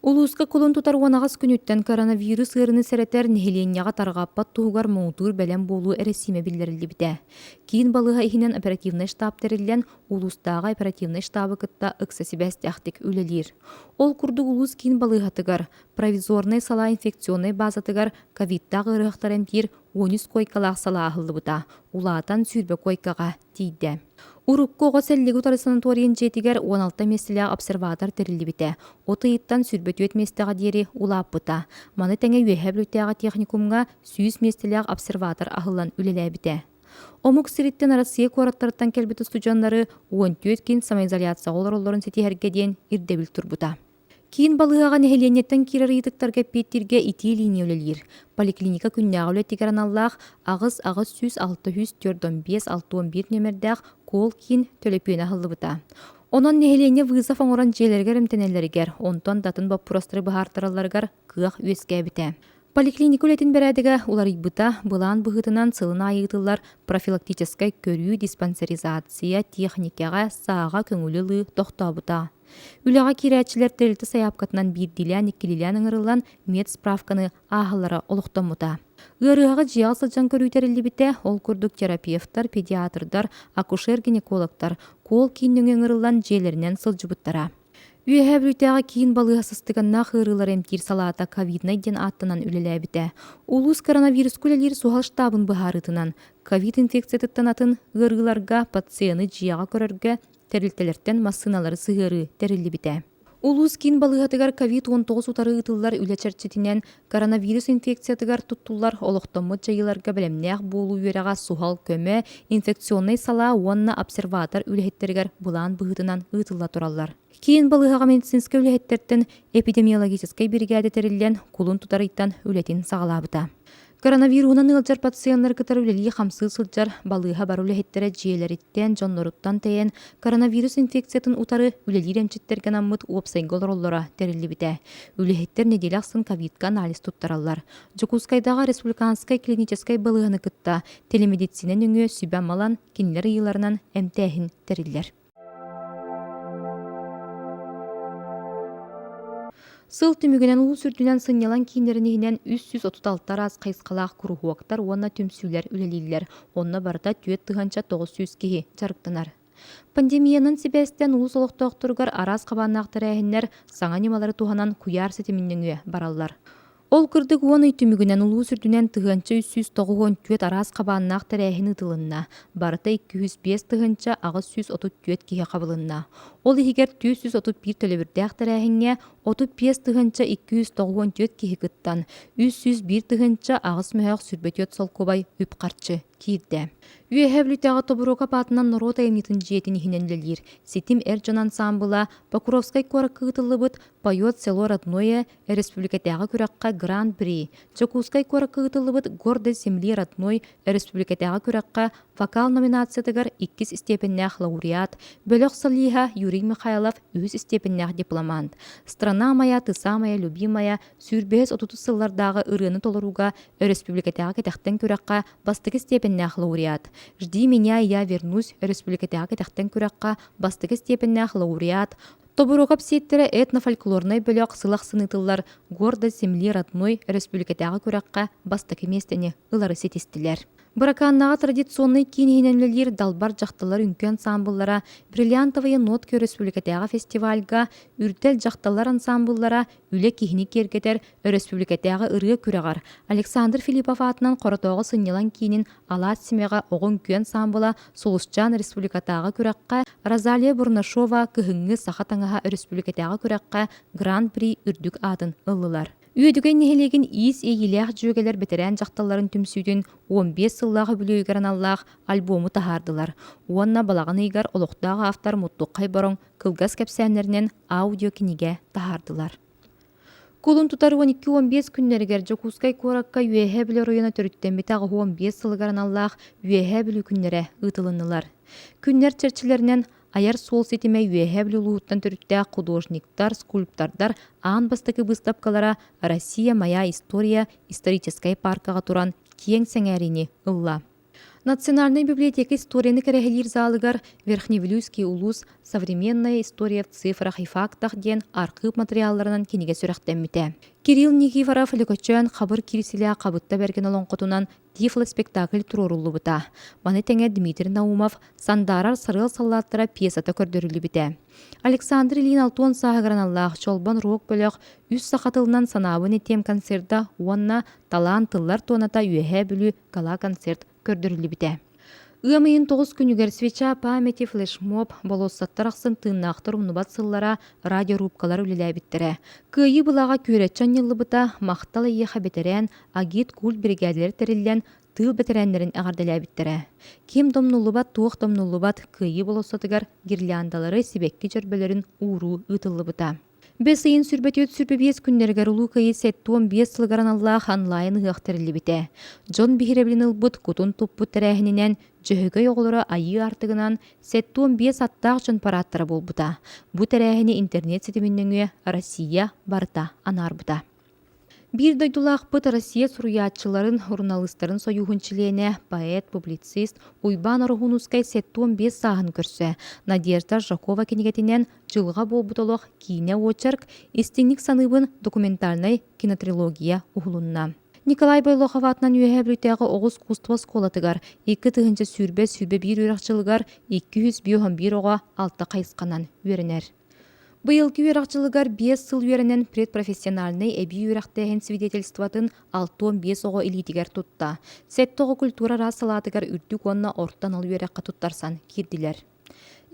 Улууска кулун тутар 18 күнүттэн коронавирус ыарыыны сэрэтэр нэһилиэнньэҕэ тарҕаппат туһугар муҥутуур бэлэм буолуу эрэсиимэ биллэриллибитэ. Киин балыыһа иһинэн оперативнай штаб тэриллэн, улуустааҕы оперативнай штабы кытта ыкса сибээстээхтик үлэлиир. Ол курдук улуус киин балыыһатыгар Провизорнай салаа инфекционнай базатыгар ковидтаах ыарыһахтары эмтиир 13 куойкалаах салаа аһыллыбыта, улаатан 20 куойкаҕа тиийдэ. Урукку оҕо сэллиги утары санаторийын дьиэтигэр 16 миэстэлээх обсерватор тэриллибитэ, от ыйыттан 24 миэстэҕэ диэри улааппыта. Маны тэҥэ Үөһээ Бүлүүтээҕи техникумҥа 100 миэстэлээх обсерватор аһыллан үлэлээбитэ. Омук сириттэн Россия куораттарыттан кэлбит устудьуоннары 14 күн самоизоляцияҕа олороллорун ситиһэргэ диэн ирдэбил турбута. Киин балыыһаҕа нэһилиэнньэттэн киирэр ыйытыктарга эппиэттииргэ итии линия үлэлиир. Поликлиника күннээҕи үлэтигэр аналлаах 8 800 645 61 нүөмэрдээх колл-киин төлөпүөнэ аһыллыбыта. Онон нэһилиэнньэ вызов оҥорон дьиэлэригэр эмтэнэллэригэр, онтон да атын боппуруостары быһаартаралларыгар кыах үөскээбитэ. Поликлиника үлэтин бэрээдэгэ уларыйбыта, былаан быһыытынан сылын аайы ыытыллар профилактическай көрүү, диспансеризация, техникэҕэ, сааҕа көҥүлү ылыы тохтообута. Үлэҕэ киирээччилэр тэрилтэ сайаапкатынан биирдиилээн-иккилиилээн ыҥырыллан медсправканы ааһаллара олохтоммута. Ыарыһаҕы дьиэҕэ сылдьан көрүү тэриллибитэ, ол курдук терапевтар, педиатрдар, акушер-гинекологтар кол-киин нөҥүө ыҥырыллан дьиэлэринэн сылдьыбыттара. Үөһээ Бүлүүтээҕи киин балыыһа сыстыганнаах ыарыылары эмтиир салаата ковиднай диэн ааттанан үлэлээбитэ. Улуус коронавируска үлэлиир суһал штабын быһаарыытынан, ковид инфекциятыттан атын ыарыыларга пациены дьиэҕэ көрөргө тэрилтэлэртэн массыыналары сыһыарыы тэриллибитэ. Улуус киин балыыһатыгар ковид-19 утары ыытыллар үлэ чэрчитинэн коронавирус инфекциятыгар туттуллар олохтоммут дьайыыларга бэлэмнээх буолуу үөрэҕэ суһал көмө, инфекционнай салаа уонна обсерватор үлэһиттэригэр былаан быһыытынан ыытылла тураллар. Киин балыыһаҕа медицинскэй үлэһиттэртэн эпидемиологическай биригээдэ тэриллэн, кулун тутар ыйтан үлэтин саҕалаабыта. Коронавируһунан ыалдьар пациеннары кытары үлэлии-хамсыы сылдьар балыыһа бары үлэһиттэрэ дьиэлэриттэн, дьонноруттан тэйэн, коронавирус инфекциятын утары үлэлиир эмчиттэргэ анаммыт уопсайга олороллоро тэриллибитэ. Үлэһиттэр нэдиэлэ ахсын ковидка анализ туттараллар. Дьокуускайдааҕы республиканскай клиническэй балыыһаны кытта телемедицина нөҥүө сүбэ-ама ылан, кинилэр ыйыыларынан эмтээһин тэриллэр. Сыл түмүгүнэн улуус үрдүнэн сынньалаҥ кииннэрин иһинэн 336 араас хайысхалаах куруһуоктар уонна түмсүүлэр үлэлииллэр. Онно барыта 4900 киһи дьарыктанар. Пандемиянан сибээстээн улуус олохтоохторугар араас хабааннаах тэрээһиннэр саҥа ньымалары туһанан куйаар ситимин нөҥүө бараллар. Ол кырдык уон ый түмүгүнэн улуус үрдүнэн 1194 араас хабааннаах тэрээһин ыытылынна. Барыта 205 834 киһи хабылынна. Ол иһигэр 431 төлөбүрдээх тэрээһиҥҥэ 35 294 киһи кыттан, 301 8 мөһөөх 24 солкуобай үп-харчы киирдэ. Үөһээ Бүлүүтээҕи Тобуруокап аатынан норуот айымньытын дьиэтин иһинэн үлэлиир Ситим эр дьон ансаамбыла Покровскай куоракка ыытыллыбыт «Поет село родное» Өрөспүүбүлүкэтээҕи күрэххэ Гран-при, Дьокуускай куоракка ыытыллыбыт «Гордость земли родной» өрөспүүбүлүкэтээҕи күрэххэ вокал номинациятыгар иккис истиэпэннээх лауреат, бөлөх солиһа Юрий Михайлов үһүс истиэпэннээх дипломант, «Страна моя, ты самая любимая» сүүрбэһис отутус сыллардааҕы ырыаны толорууга өрөспүүбүлүкэтээҕи кэтэхтэн күрэххэ бастакы истиэпэннээх лауреат, «Жди меня, я вернусь» өрөспүүбүлүкэтээҕи кэтэхтэн күрэххэ бастакы истиэпэннээх лауреат, Тобуруокап сиэттэрэ этнофольклорнай бөлөх сыл ахсын ыытыллар «Гордость земли родной» өрөспүүбүлүкэтээҕи күрэххэ бастакы миэстэни ылары ситистилэр. Быракааннаҕа традиционнай киин иһинэн үлэлиир Далбар дьахталлар үҥкүү ансаамбыллара «Бриллиантовые нотки» өрөспүүбүлүкэтээҕи фестивальга Үрдэл дьахталлар ансаамбыллара Үлэ киһини киэргэтэр өрөспүүбүлүкэтээҕи ырыа күрэҕэр Александр Филиппов аатынан Хоротооҕу сынньалаҥ киинин Алаас симэҕэ оҕо үҥкүү ансаамбыла Сулусчаан республикатааҕы күрэххэ Розалия Бурнашова Кыһыҥҥы саха таҥаһа өрөспүүбүлүкэтээҕи күрэххэ Гран-при үрдүк аатын ыллылар. Үөдүгэй нэһилиэгин иис иэйиилээх дьүөгэлэр бэтэрээн дьахталларын түмсүүтүн 15 сыллаах үбүлүөйүгэр аналлаах альбому таһаардылар уонна балаҕан ыйыгар олохтоох автор Муттуххай Бороҥ кылгас кэпсээннэринэн аудиокинигэ таһаардылар. Кулун тутар 12-15 күннэригэр Дьокуускай куоракка Үөһээ Бүлүү оройуона төрүттэммитэ 85 сылыгар аналлаах Үөһээ Бүлүү күннэрэ ыытылыннылар. Күннэр чэрчилэринэн айар суол ситимэ Үөһээ Бүлүү улууһуттан төрүттээх художниктар, скульптордар аан бастакы быыстапкалара «Россия – моя история» историческай паркаҕа туран киэҥ сэҥээриини ылла. Национальнай библиотека историяны кэрэһэлиир залыгар Верхневилюйский улуус «Современная история в цифрах и фактах» диэн архыып матырыйаалларынан кинигэ сүрэхтэммитэ. Кирилл Никифоров Лөкөчөөн хабыр киирсилээх Хабытта Бэргэн олоҥхотунан тифло-спектакль туруоруллубута. Маны тэҥэ Дмитрий Наумов «Сандаарар сарыал саллааттара» пьесата көрдөрүллүбүтэ. Александр Ильин алтыан сааһыгар аналлаах Чолбон рок-бөлөх үс саха тылынан санаабын этиэм концерда уонна Талаан тыллар туоната Үөһээ Бүлүү гала-концерт көрдөрүллүбүтэ. Ыам ыйын тоҕус күнүгэр Свеча памяти флешмоб болуоссаттар ахсын тыыннаахтар умнубат сыллара радиорубкалар үлэлээбиттэрэ. Кыайыы былааҕа күөрэччи анньыллыбыта, махтал эйиэхэ бэтэрээн агит культ биригээдэлэр тэриллэн тыыл бэтэрээннэрин эҕэрдэлээбиттэрэ. Ким домнуллубат, туох домнуллубат Кыайыы болуоссатыгар гирляндалары, сибэкки дьөрбөлөрүн ууруу ыытыллыбыта. Бэс ыйын сүрбэтиэт сүрбэ биэс күннэригэр Улуу Кыайыы 75 сылыгар аналлаах онлайн ыһыах тэриллибитэ. Дьон биһирэбилин ылбыт, кутун туппут тэрээһининэн Дьөһөгөй оҕолоро Айыы аартыгынан 75 аттаах дьон парааттара буолбута. Бу тэрээһини интернет ситимин нөҥүө Россия барыта анаарбыта. Биир дойдулаахпыт Россия суруйааччыларын, суруналыыстарын сойууһун чилиэнэ, поэт, публицист Уйбаан Ороһуунускай 75 сааһын көрсө Надежда Аржакова кинигэтинэн «Дьылҕа буолбут олох» киинэ уочарк «Истиҥник саныыбын» документальнай кинотрилогия уһулунна. Николай Бойлохов аатынан Үөһээ Бүлүүтээҕи оҕо искусство оскуолатыгар 2020-21 үөрэх дьылыгар 251 оҕо алта хайысханан үөрэнэр. Быйылгы үөрэх дьылыгар биэс сыл үөрэнэн предпрофессиональнай эбии үөрэхтээһин свидетельствотын 65 оҕо илиитигэр тутта. Сэттэ оҕо культура араас салаатыгар үрдүк уонна орто анал үөрэххэ туттарсан киирдилэр.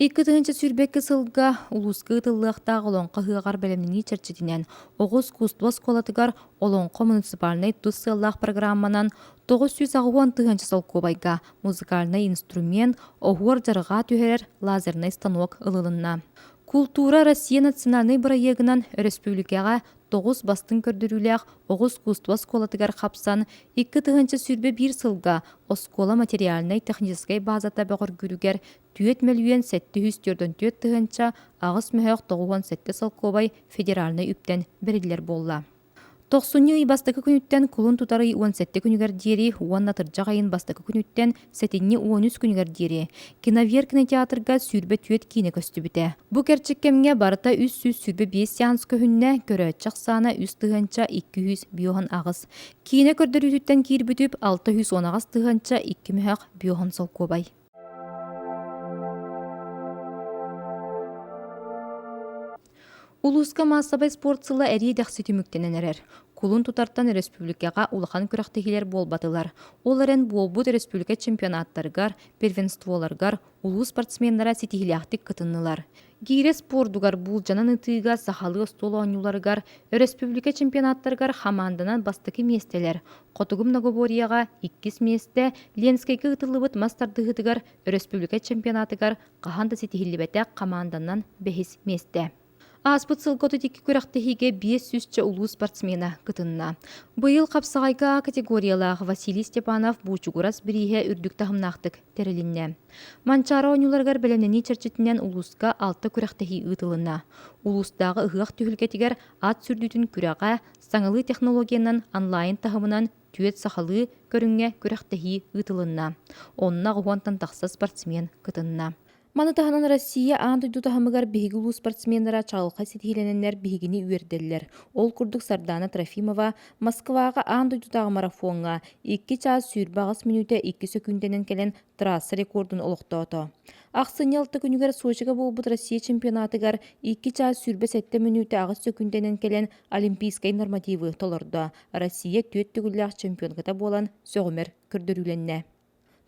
2022 сылга улууска ыытыллыахтаах Олоҥхо ыһыаҕар бэлэмнэнии чэрчитинэн оҕо искусство оскуолатыгар Олоҥхо муниципальнай тус сыаллаах программанан 980 тыһыынча солкуобайга музыкальнай инструмент, оһуор дьарҕаа түһэрэр лазернай станок ылылынна. Култуура Россия национальнай бырайыагынан өрөспүүбүлүкэҕэ тоҕус бастыҥ көрдөрүүлээх оҕо искусство оскуолатыгар хапсан, 2021 сылга оскуола материальнай-техническэй базата бөҕөргүүрүгэр 4 744 тыһыынча 8 мөһөөх 97 солкуобай федеральнай үптэн бэриллэр буолла. Тохсунньу ый бастакы күнүттэн кулун тутар ый 17 күнүгэр диэри уонна атырдьах ыйын бастакы күнүттэн сэтинньи 13 күнүгэр диэри Киновер кинотеатрга 24 киинэ көстүбүтэ. Бу кэрчик кэмҥэ барыта 325 сеанс көһүннэ, көрөөччү ахсаана 3 258. Киинэ көрдөрүүтүттэн киирбит үп 618 тыһыынча 2 мөһөх биоһон солкуобай. Улууска маассабай спорт сыла эриэ-дэхси түмүктэнэн эрэр. Кулун тутартан республикаҕа улахан күрэхтэһиилэр буолбатылар. Ол эрэн буолбут республика чемпионаттарыгар, первенстволарыгар улуус спортсменнара ситиһиилээхтик кытыннылар. Гиирэ спордугар буулдьанан ытыыга сахалыы остуол оонньууларыгар, өрөспүүбүлүкэ чемпионаттарыгар хамаанданан бастакы миэстэлэр, Хотугу многоборьеҕа иккис миэстэ, Ленскэйгэ ыытыллыбыт мас тардыһыытыгар өрөспүүбүлүкэ чемпионатыгар хаһан да ситиһиллибэтэх хамаанданан бэһис миэстэ. Ааспыт сылга 32 күрэхтэһиигэ 500-чэ улуус спортсмена кытынна. Быйыл хапсаҕайга А категориялаах Василий Степанов Буучугурас бирииһэ үрдүк таһымнаахтык тэрилиннэ. Манчаары оонньууларыгар бэлэмнэнии чэрчитинэн улууска алта күрэхтэһии ыытылынна. Улуустааҕы ыһыах түһүлгэтигэр ат сүрдүүтүн күрэҕэ саҥалыы технологиянан онлайн таһымынан түөрт сахалыы көрүҥҥэ күрэхтэһии ыытылынна. Онно аҕыһуонтан тахса спортсмен кытынна. Маны таһынан Россия аан дойду таһымыгар биһиги улуус спортсменнара чаҕылхай ситиһиилэнэннэр биһигини үөрдэллэр. Ол курдук Сардаана Трофимова Москваҕа аан дойдутааҕы марафоҥҥа 2 чаас 28 мүнүүтэ 2 сөкүүндэнэн кэлэн трасса рекордун олохтоото. Ахсынньы алта күнүгэр Сочига буолбут Россия чемпионатыгар 2 чаас 27 мүнүүтэ 8 сөкүүндэнэн кэлэн олимпийскай нормативы толордо. Россия түөрт төгүллээх чемпионката буолан сөҕүмэр көрдөрүүлэннэ.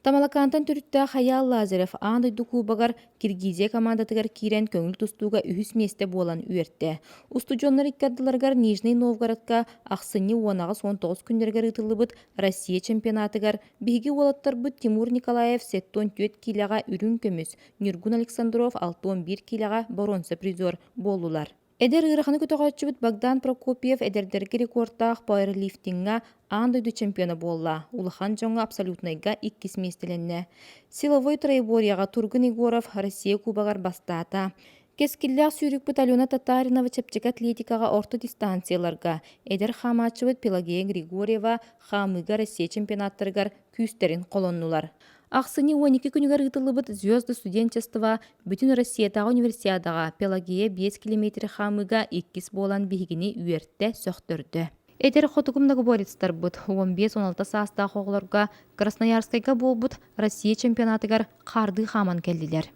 Тамалакаантан төрүттээх Айаал Лазарев аан дойду кубогар Киргизия командатыгар киирэн көҥүл тустууга үһүс миэстэ буолан үөртэ. Устудьуоннар икки ардыларыгар Нижний Новгородка ахсынньы 18-19 күннэригэр ыытыллыбыт Россия чемпионатыгар биһиги уолаттарбыт Тимур Николаев 74 киилэҕэ үрүҥ көмүс, Ньургун Александров 61 киилэҕэ боруонса призер буоллулар. Эдэр ыараханы көтөҕөөччүбүт Богдан Прокопьев эдэрдэргэ рекордтаах пауэрлифтиҥҥа аан дойду чемпиона буолла, улахан дьоҥҥо абсолютнайга иккис миэстэлэннэ. Силовой троеборьеҕа Тургун Егоров Россия Кубогар бастаата. Кэскиллээх сүүрүкпүт Алена Татаринова чэпчэки атлетикаҕа орто дистанцияларга, эдэр хаамааччыбыт Пелагея Григорьева хаамыыга Россия чемпионаттарыгар күүстэрин холоннулар. Ахсынньы 12 күнүгэр ыытыллыбыт «Звезды студенчества» Бүтүн Россиятааҕы универсиадаҕа Пелагея 5 километры хаамыыга иккис буолан биһигини үөртэ, сөхтөрдө. Эдэр хотугу многоборецтарбыт 15-16 саастаах оҕолорго Красноярскайга буолбут Россия чемпионатыгар хаардыы хааман кэллилэр.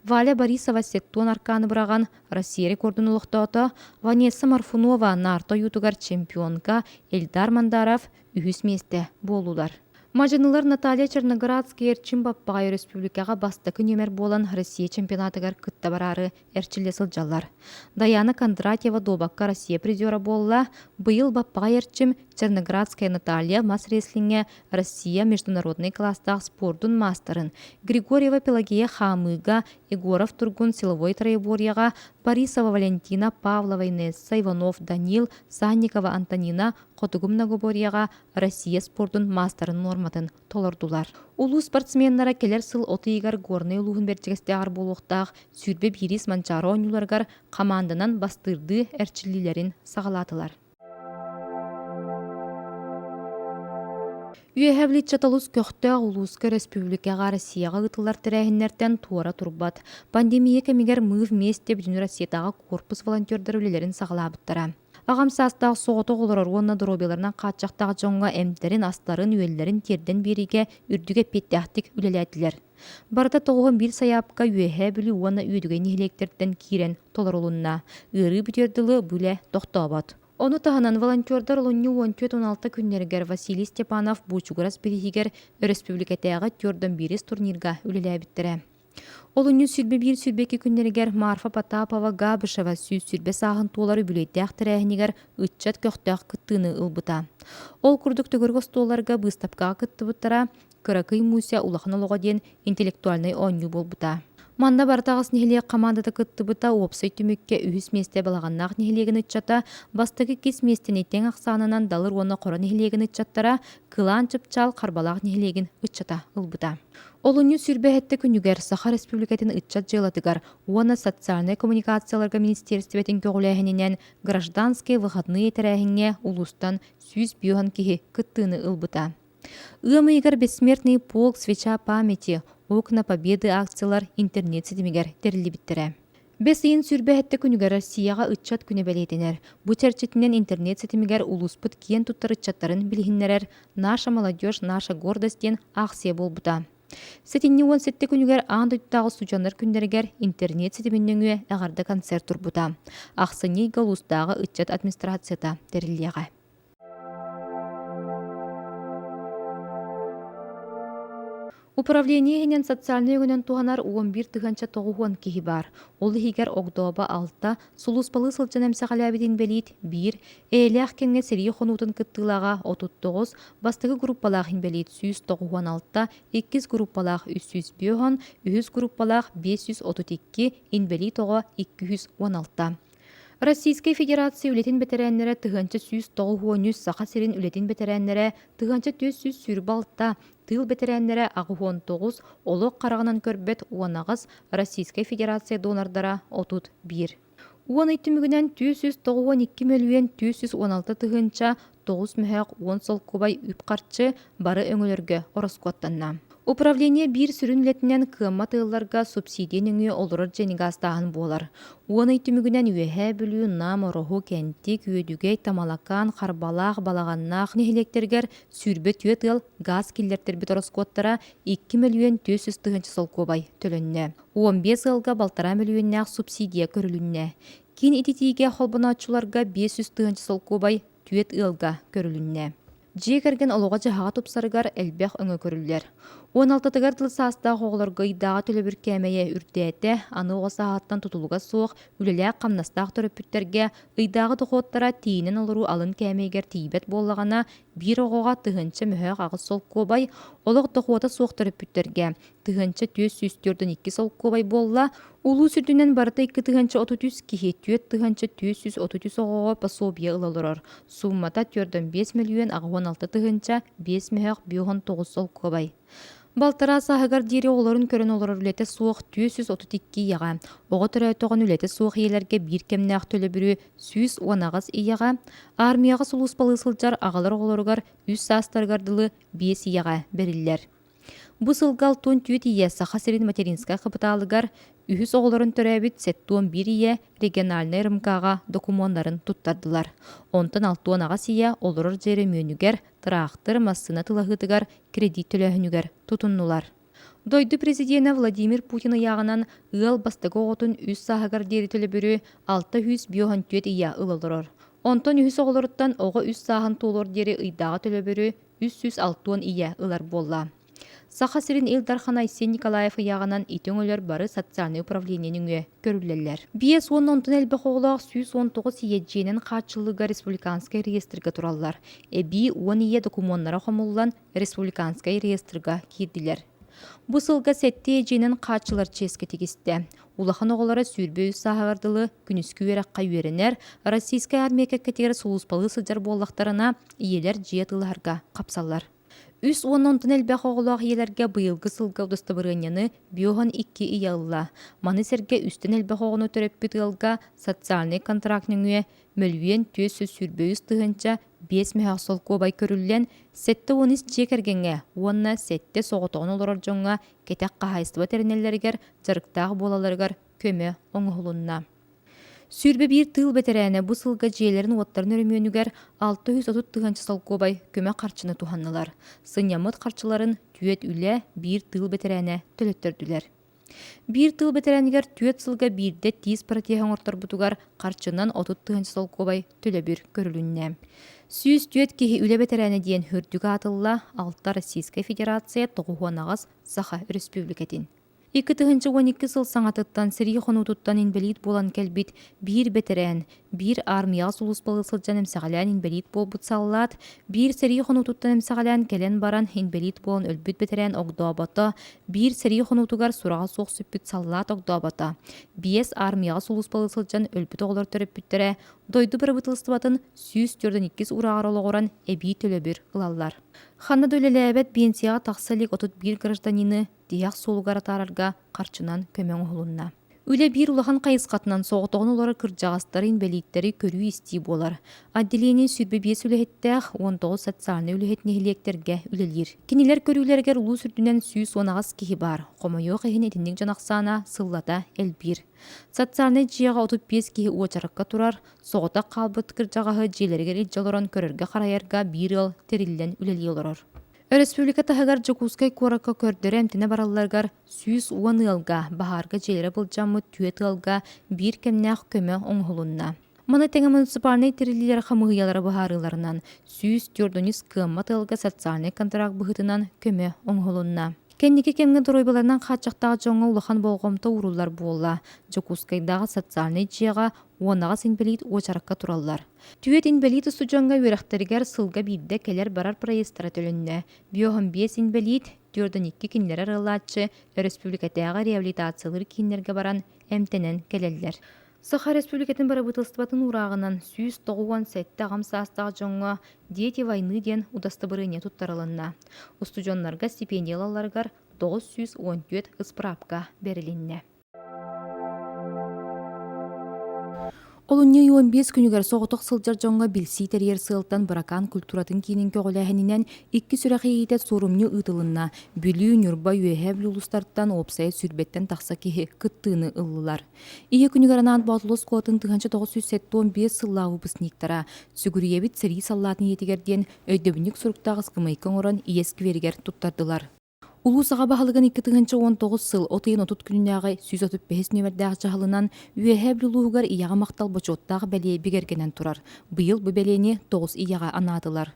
Валя Борисова сеттуон аркааны быраҕан Россия рекордун олохтоото, Ванесса Марфунова наарта ойуутугар чемпионка Эльдар Мандаров үһүс миэстэ буоллулар. Мадьынылар Наталья Черноградская Эрчим Баппаҕай өрөспүүбүлүкэҕэ бастакы нүөмэр буолан Россия чемпионатыгар кытта бараары эрчиллэ сылдьаллар. Даяна Кондратьева дуобакка Россия призера буолла. Быйыл Баппаҕай Эрчим, Черноградская Наталья мас-рестлиҥҥэ Россия международнай кылаастаах спордун маастарын, Григорьева Пелагея хаамыыга, Егоров Тургун силовой троеборьеҕа, Борисова Валентина, Павлова Инесса, Иванов Данил, Санникова Антонина Хотугу многоборьеҕа Россия спордун маастарын нуорматын толордулар. Улуус спортсменнара кэлэр сыл от ыйыгар Горнай улууһун Бэрдьигэстээҕэр буолуохтаах 21 Манчаары оонньууларыгар хамаанданан бастыырдыы эрчиллиилэрин саҕалаатылар. Үөһээ Бүлүүччэ олус көхтөөх улууска өрөспүүбүлүкэҕэ Россияҕа ыытыллар тэрээһиннэртэн туора турбат. Пандемия кэмигэр Мы вместе Бүтүн Россиятааҕы куорпус волонтердара үлэлэрин саҕалаабыттара. Аҕам саастаах соҕотох олорор уонна доруобуйаларынан хааччахтаах дьоҥҥо эмтэрин, астарын-үөллэрин тиэрдэн биэриигэ үрдүк эппиэттээхтик үлэлээтилэр. Барыта 91 сайаапка Үөһээ Бүлүү уонна Үөдүгэй нэһилиэктэртэн киирэн толорулунна. Ыарыы бүтүөр дылы бу үлэ тохтообот. Ону таһынан волонтердар олунньу 14-16 күннэригэр Василий Степанов Буучугурас бирииһигэр өрөспүүбүлүкэтээҕи түөрт биирис турнирга үлэлээбиттэрэ. Олунньу 21-22 күннэригэр Марфа Потапова Габышева 120 сааһын туолар үбүлүөйдээх тэрээһинигэр ыччат көхтөөх кыттыыны ылбыта. Ол курдук төгүрүк остуолларга быыстапкаҕа кыттыбыттара, Кыракый Муся улахан олоҕо диэн интеллектуальнай оонньуу буолбута. Манна барыта аҕыс нэһилиэк хамаандата кыттыбыта, уопсай түмүккэ үһүс миэстэ Балаҕаннаах нэһилиэгин ыччата, бастакы иккис миэстэни тэҥ ахсаанынан Далыр уонна Хоро нэһилиэгин ыччаттара, Кылаан Чыпчаал Харбалаах нэһилиэгин ыччата ылбыта. Олунньу 27 күнүгэр Саха Республикатын ыччат дьыалатыгар уонна социальнай коммуникацияларга министиэристибэтин көҕүлээһининэн гражданские выходные тэрээһиҥҥэ улуустан 105 киһи кыттыыны ылбыта. Ыам ыйыгар Бессмертный полк свеча памяти, Окна Победы акциялар интернет ситимигэр тэриллибиттэрэ. Бэс ыйын 27 күнүгэр Россияҕа ыччат күнэ бэлиэтэнэр. Бу чэрчитинэн интернет ситимигэр улууспут киэн туттар ыччаттарын билиһиннэрэр «Наша молодежь, наша гордость» диэн аахсыйа буолбута. Сэтинньи 17 күнүгэр аан дойдутааҕы устудьуоннар күннэригэр интернет ситимин нөҥүө эҕэрдэ концерт турбута. Ахсынньы ыйга улуустааҕы ыччат администрацията тэриллиэҕэ. Управление иһинэн социальнай өҥөнөн туһанар 11 910 киһи баар. Ол иһигэр Огдообо алта, сулууспалыы сылдьан эмсэҕэлээбит инбэлиит биир, эйэлээх кэмҥэ сэрии хонуутун кыттыылааҕа 39, бастакы группалаах инбэлиит 196, иккис группалаах 305, үһүс группалаах 532, инбэлиит оҕо 216. Российскай Федерация үлэтин бэтэрээннэрэ 1193 Саха сирин үлэтин бэтэрээннэрэ 1426, тыыл бэтэрээннэрэ 89, олох хараҕынан көрбөт 18, Российскай Федерация донордара 31. Уон ый түмүгүнэн 492 мөлүйүөн 416 тыһыынча 9 мөһөөх 10 солкуобай үп-харчы бары өҥөлөргө ороскуоттанна. Управление биир сүрүн үлэтинэн кыаммат ыалларга субсидия нөҥүө олорор дьиэни гаастааһын буолар. Уон ый түмүгүнэн Үөһээ Бүлүү, Нам, Ороһу, Кэнтик, Үөдүгэй, Тамалакаан, Харбалаах, Балаҕаннаах нэһилиэктэригэр 24 ыал гаас киллэртэрбит ороскуоттара 2 мөлүйүөн 400 тыһыынча солкуобай төлөннө. 15 ыалга балтараа мөлүйүөннээх субсидия көрүлүннэ. Киин ититиигэ холбонооччуларга 500 тыһыынча солкуобай түөрт ыалга көрүлүннэ. Дьиэ кэргэн олоҕо-дьаһаҕа тупсарыгар элбэх өҥө көрүллэр. 16-тыгар дылы саастаах оҕолорго ыйдааҕы төлөбүр кээмэйэ үрдээтэ, аны оҕо сааһыттан тутулуга суох, үлэлээх-хамнастаах төрөппүттэргэ ыйдааҕы дохуоттара тиийинэн олоруу алын кээмэйигэр тиийбэт буоллаҕына, биир оҕоҕо 1000 мөһөөх 8 солкуобай, олох дохуота суох төрөппүттэргэ 1442 солкуобай буолла, улуус үрдүнэн барыта 2033 киһи 4433 оҕоҕо пособие ыла олорор. Сууммата 45 мөлүйүөн 86 тыһыынча 5 мөһөөх 59 солкуобай. Балтараа сааһыгар диэри оҕолорун көрөн олорор үлэтэ суох 432 ийэҕэ, оҕо төрөөтөҕүн үлэтэ суох ийэлэргэ биир кэмнээх төлөбүрү 118 ийэҕэ, армияҕа сулууспалыы сылдьар аҕалар оҕолоругар үс саастарыгар дылы биэс ийэҕэ бэриллэр. Бу сылга 64 ийэ Саха сирин материнскай хапытаалыгар үһүс оҕолорун төрөөбүт 71 ийэ региональнай РМК-ҕа докумуоннарын туттардылар. Онтон 68 ийэ олорор дьиэ өрөмүөнүгэр, тыраахтыр, массыына тылаһыытыгар кредит төлөөһүнүгэр тутуннулар. Дойду президенэ Владимир Путин ыйааҕынан ыал бастакы оҕотун үс сааһыгар диэри төлөбүрү 654 ийэ ыла олорор. Онтон үһүс оҕолоруттан оҕо үс сааһын туолуор диэри ыйдааҕы төлөбүрү 360 ийэ ылар буолла. Саха сирин Ил Дархана Айсен Николаев ыйааҕынан ити өҥөлөр бары социальнай управление нөҥүө көрүллэллэр. 5 уонна онтон элбэх оҕолоох 119 ийэ дьиэнэн хааччыллыыга республиканскай реестргэ тураллар. Эбии 10 ийэ докумуоннара хомуллан республиканскай реестрга киирдилэр. Бу сылга сэттэ дьиэнэн хааччылар чиэскэ тигистэ. Улахан оҕолоро 23 сааһыгар дылы күнүскү үөрэххэ үөрэнэр, российскай армия кэккэтигэр сулууспалыы сылдьар буоллахтарына, ийэлэр дьиэ атыылаһарга хапсаллар. Үс уонна онтон элбэх оҕолоох ийэлэргэ быйылгы сылга удастабырыанньаны 52 ийэ ылла. Маны сэргэ үстэн элбэх оҕону төрөппүт ыалга социальнай контракт нөҥүө мөлүйүөн 423 5 мөһөөх солкуобай көрүллэн, 73 дьиэ кэргэҥҥэ уонна сэттэ соҕотоҕун олорор дьоҥҥо кэтэх хаһаайыстыба тэринэллэригэр дьарыктаах буолалларыгар көмө оҥоһулунна. 21 тыыл бэтэрээнэ бу сылга дьиэлэрин-уоттарын өрөмүөнүгэр 630 тыһыынча солкуобай көмө харчыны туһаннылар. Сынньаммыт харчыларын түөрт үлэ, биир тыыл бэтэрээнэ төлөттөрдүлэр. Биир тыыл бэтэрээнигэр түөрт сылга биирдэ тиис протеһа оҥорторбутугар харчынан 30 тыһыынча солкуобай төлөбүр көрүлүннэ. 104 киһи үлэ бэтэрээнэ диэн үрдүк аатылла алта Российскай Федерация 98 Саха Өрөспүүбүлүкэтин. 2012 сыл саҥатыттан сэрии хонуутуттан инбэлиит буолан кэлбит биир бэтэрээн, биир аармыйаҕа сулууспалыы сылдьан эмсэҕэлээн инбэлиит буолбут саллаат, биир сэрии хонуутуттан эмсэҕэлээн кэлэн баран инбэлиит буолан өлбүт бэтэрээн огдообото, биир сэрии хонуутугар сураҕа суох сүппүт саллаат огдообото, биэс аармыйаҕа сулууспалыы сылдьан өлбүт оҕолор төрөппүттэрэ дойду бырабыыталыстыбатын 142 урааҕар олоҕуран эбии төлөбүр ылаллар. Ханна да үлэлээбэт биэнсийэҕэ тахса илик 31 гражданины тиһэх суолугар атаарарга харчынан көмө оҥоһулунна. Үлэ биир улахан хайысхатынан соҕотоҕун олорор кырдьаҕастары, инбэлииттэри көрүү-истии буолар. Отделение 25 үлэһиттээх, 19 социальнай үлэһит нэһилиэктэргэ үлэлиир. Кинилэр көрүүлэригэр улуус үрдүнэн 118 киһи баар. Хомойуох иһин итинник дьон ахсаана сыллата элбиир. Социальнай дьиэҕэ 35 киһи уочаракка турар, соҕотох хаалбыт кырдьаҕаһы дьиэлэригэр илдьэ олорон көрөргө-харайарга биир ыал тэриллэн үлэлии олорор. Өрөспүүбүлүкэ таһыгар Дьокуускай куоракка көрдөрө-эмтэнэ баралларыгар 110 ыалга, баһаарга дьиэлэрэ былдьаммыт түөрт ыалга биир кэмнээх көмө оҥоһулунна. Маны тэҥэ муниципальнай тэриллиилэр хамыыһыйалара быһаарыыларынан 104 кыаммат ыалга социальнай контракт быһыытынан көмө оҥоһулунна. Кэнники кэмҥэ доруобуйаларынан хааччахтаах дьоҥҥо улахан болҕомто ууруллар буолла. Дьокуускайдааҕы социальнай дьиэҕэ 18 инбэлиит уочаракка тураллар. Түөрт инбэлиит устудьуоҥҥа үөрэхтэригэр сылга биирдэ кэлэр-барар проездтара төлөннө. 55 инбэлиит, 42 кинилэри арыаллааччы өрөспүүбүлүкэтээҕи реабилитациялыыр кииннэргэ баран эмтэнэн кэлэллэр. Саха Республикатын бырабыыталыстыбатын уурааҕынан 197 аҕам саастаах дьоҥҥо «Дети войны» диэн удастабырыанньа туттарылынна. Устудьуоннарга стипендия ылалларыгар 914 ыспыраапка бэрилиннэ. Олунньу 15 күнүгэр соҕотох сылдьар дьоҥҥо билсии тэрийэр сыалтан Быракаан культуратын киинин көҕүлээһининэн икки сүрэх иэйиитэ суорумньу ыытылынна. Бүлүү, Ньурба, Үөһээ Бүлүү улуустартан уопсайа сүүрбэттэн тахса киһи кыттыыны ыллылар. Ийэ күнүгэр анаан Боотулу оскуолатын 1975 сыллааҕы выпускниктара Сүгүрүйэбит сэрии саллаатын ийэтигэр диэн өйдөбүнньүк суруктаах ыскамыайка оҥорон ийэ скверигэр туттардылар. Улуус аҕа баһылыгын 2019 сыл от ыйын 30 күнүнээҕи 135 нүөмэрдээх дьаһалынан Үөһээ Бүлүү улууһугар Ийэҕэ махтал бочуоттаах бэлиэ бигэргэнэн турар. Быйыл бу бэлиэни тоҕус ийэҕэ анаатылар.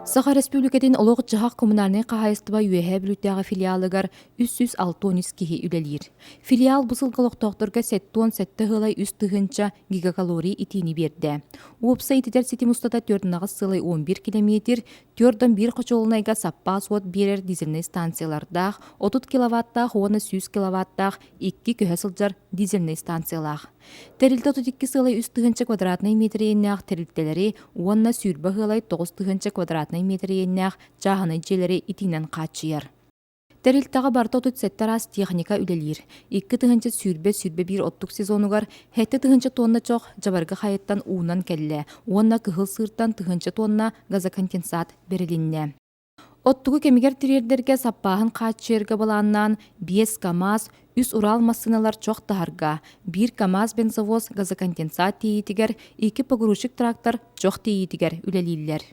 Саха Республикатын олох-дьаһах коммунальнай хаһаайыстыба Үөһээ Бүлүүтээҕи филиалыгар 363 киһи үлэлиир. Филиал бу сылга олохтоохторго 77 сылай 3 тыһыынча гигакалорий итиини биэрдэ. Уопсай ититэр ситим устата 4 сылай 11 килэмиэтир, 4-1 хочуолунайга саппаас уот биэрэр дизельнэй станциялардаах, 30 киловаттаах уонна 100 киловаттаах икки көһө сылдьар дизельнэй станциялаах. Тэрилтэ 32 сылай 3 тыһыынча квадратнай метр иэннээх тэрилтэлэри уонна 20 сылай 9 тыһыынча квадратнай метр иэннээх чааһынай дьиэлэри итиинэн хааччыйар. Тэрилтэҕэ барыта 37 араас техника үлэлиир. 2020-21 оттук сезонугар 7 тыһыынча тонна чох Дьабарга хайыттан уунан кэллэ уонна Кыһыл Сыыртан тыһыынча тонна газоконденсат бэрилиннэ. Оттугу кэмигэр тириэрдэргэ саппааһын хааччыйарга былааннаан биэс КАМАЗ, үс Урал массыыналар чох таһарга, биир КАМАЗ бензовоз газоконденсат тиэйиитигэр, икки погрузчик трактор чох тиэйиитигэр үлэлииллэр.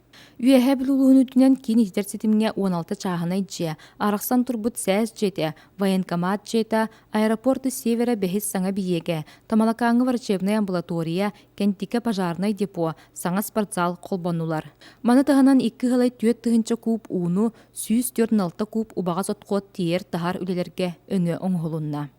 Үөһээ Бүлүү улууһун үрдүнэн киин ититэр ситимҥэ 16 чааһынай дьиэ, арахсан турбут СЭС дьиэтэ, военкомат дьиэтэ, аэропорты Севера бэһис саҥа биһиэгэ, Тамалакааҥҥа врачебнай амбулатория, Кэнтикэ пожарнай депо, саҥа спортзал холбоннулар. Маны таһынан икки ыһылай 4000 куб ууну, 146 куб убаҕас отход тиэйэр-таһар үлэлэргэ өҥө оҥоһулунна.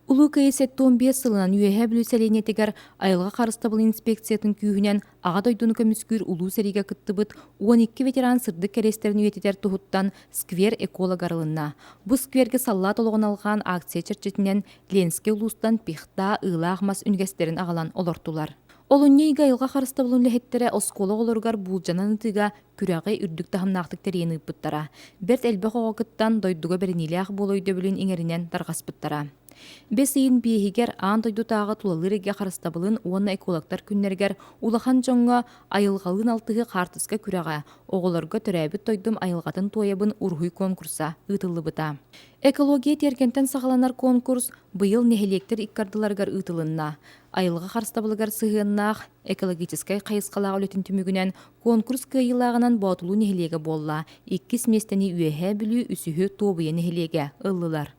Улуу Кыайыы 75 сылынан Үөһээ Бүлүү сэлиэнньэтигэр айылҕа харыстабылын инспекциятын күүһүнэн Аҕа дойдуну көмүскүүр улуу сэриигэ кыттыбыт 12 ветеран сырдык кэриэстэрин үйэтитэр туһуттан сквер эколог арылынна. Бу сквергэ саллаат олоҕун алҕаан акция чэрчитинэн Ленскэй улуустан пихта, ыылаах мас үнүгэстэрин аҕалан олортулар. Олунньу ыйга айылҕа харыстабылын үлэһиттэрэ оскуола оҕолоругар буулдьанан ытыыга күрэҕи үрдүк таһымнаахтык тэрийэн ыыппыттара. Бэрт элбэх оҕо кыттан, дойдуга бэриниилээх буола өйдөбүлүн иҥэринэн тарҕаспыттара. Бэс ыйын биэһигэр аан дойдутааҕы тулалыыр эйгэ харыстабылын уонна экологтар күннэригэр улахан дьоҥҥо айылҕалыын алтыһыы хаартыска күрэҕэ, оҕолорго төрөөбүт дойдум айылҕатын туойабын уруһуй конкурса ыытыллыбыта. Экология тиэргэнтэн саҕаланар конкурс быйыл нэһилиэктэр икки ардыларыгар ыытылынна. Айылҕа харыстабылыгар сыһыаннаах экологическай хайысхалаах үлэтин түмүгүнэн конкурс кыайыылааҕынан Боотулуу нэһилиэгэ буолла, иккис миэстэни Үөһээ Бүлүү, үсүһү Туобуйа нэһилиэгэ ыллылар.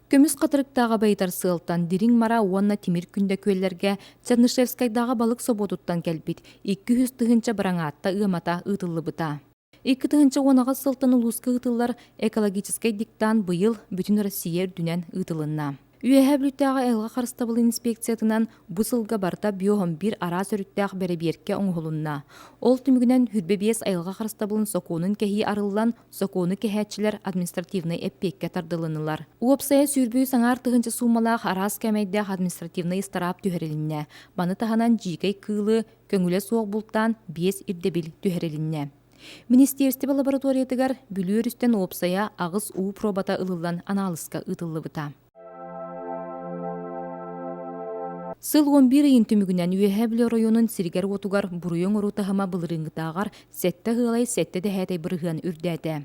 Көмүс хатырыктааҕы байытар сыалтан Дириҥ Мара уонна Тимир Күндэ күөллэргэ Чернышевскайдааҕы балык собуотуттан кэлбит 200 тыһыынча быраҥаатта ыамата ыытыллыбыта. 2018 сылтан улууска ыытыллар экологическай диктант быйыл бүтүн Россия үрдүнэн ыытылынна. Үөһээ Бүлүүтээҕи айылҕа харыстабылын инспекциятынан бу сылга барыта биоһом биир араас өрүттээх бэрэбиэркэ оҥоһулунна. Ол түмүгүнэн 25 айылҕа харыстабылын сокуонун кэһии арыллан, сокуону кэһээччилэр административнай эппиэккэ тардылыннылар. Уопсайа сүүрбүү саҥаар тыһыынча суумалаах араас кээмэйдээх административнай ыстараап түһэрилиннэ. Маны таһынан дьиикэй кыылы көҥүлэ суох бултаан биэс ирдэбил түһэрилиннэ. Министиэристибэ лабораториятыгар Бүлүү өрүстэн уопсайа аҕыс уу пробата ылыллан анаалыска ыытыллыбыта. Сыл 11 ыйын түмүгүнэн Үөһээ Бүлүү оройуонун сиригэр-уотугар буруйу оҥоруу таһыма былырыыҥҥытааҕар сэттэ ыалай сэттэ дэһээтэй бырыһыан үрдээтэ.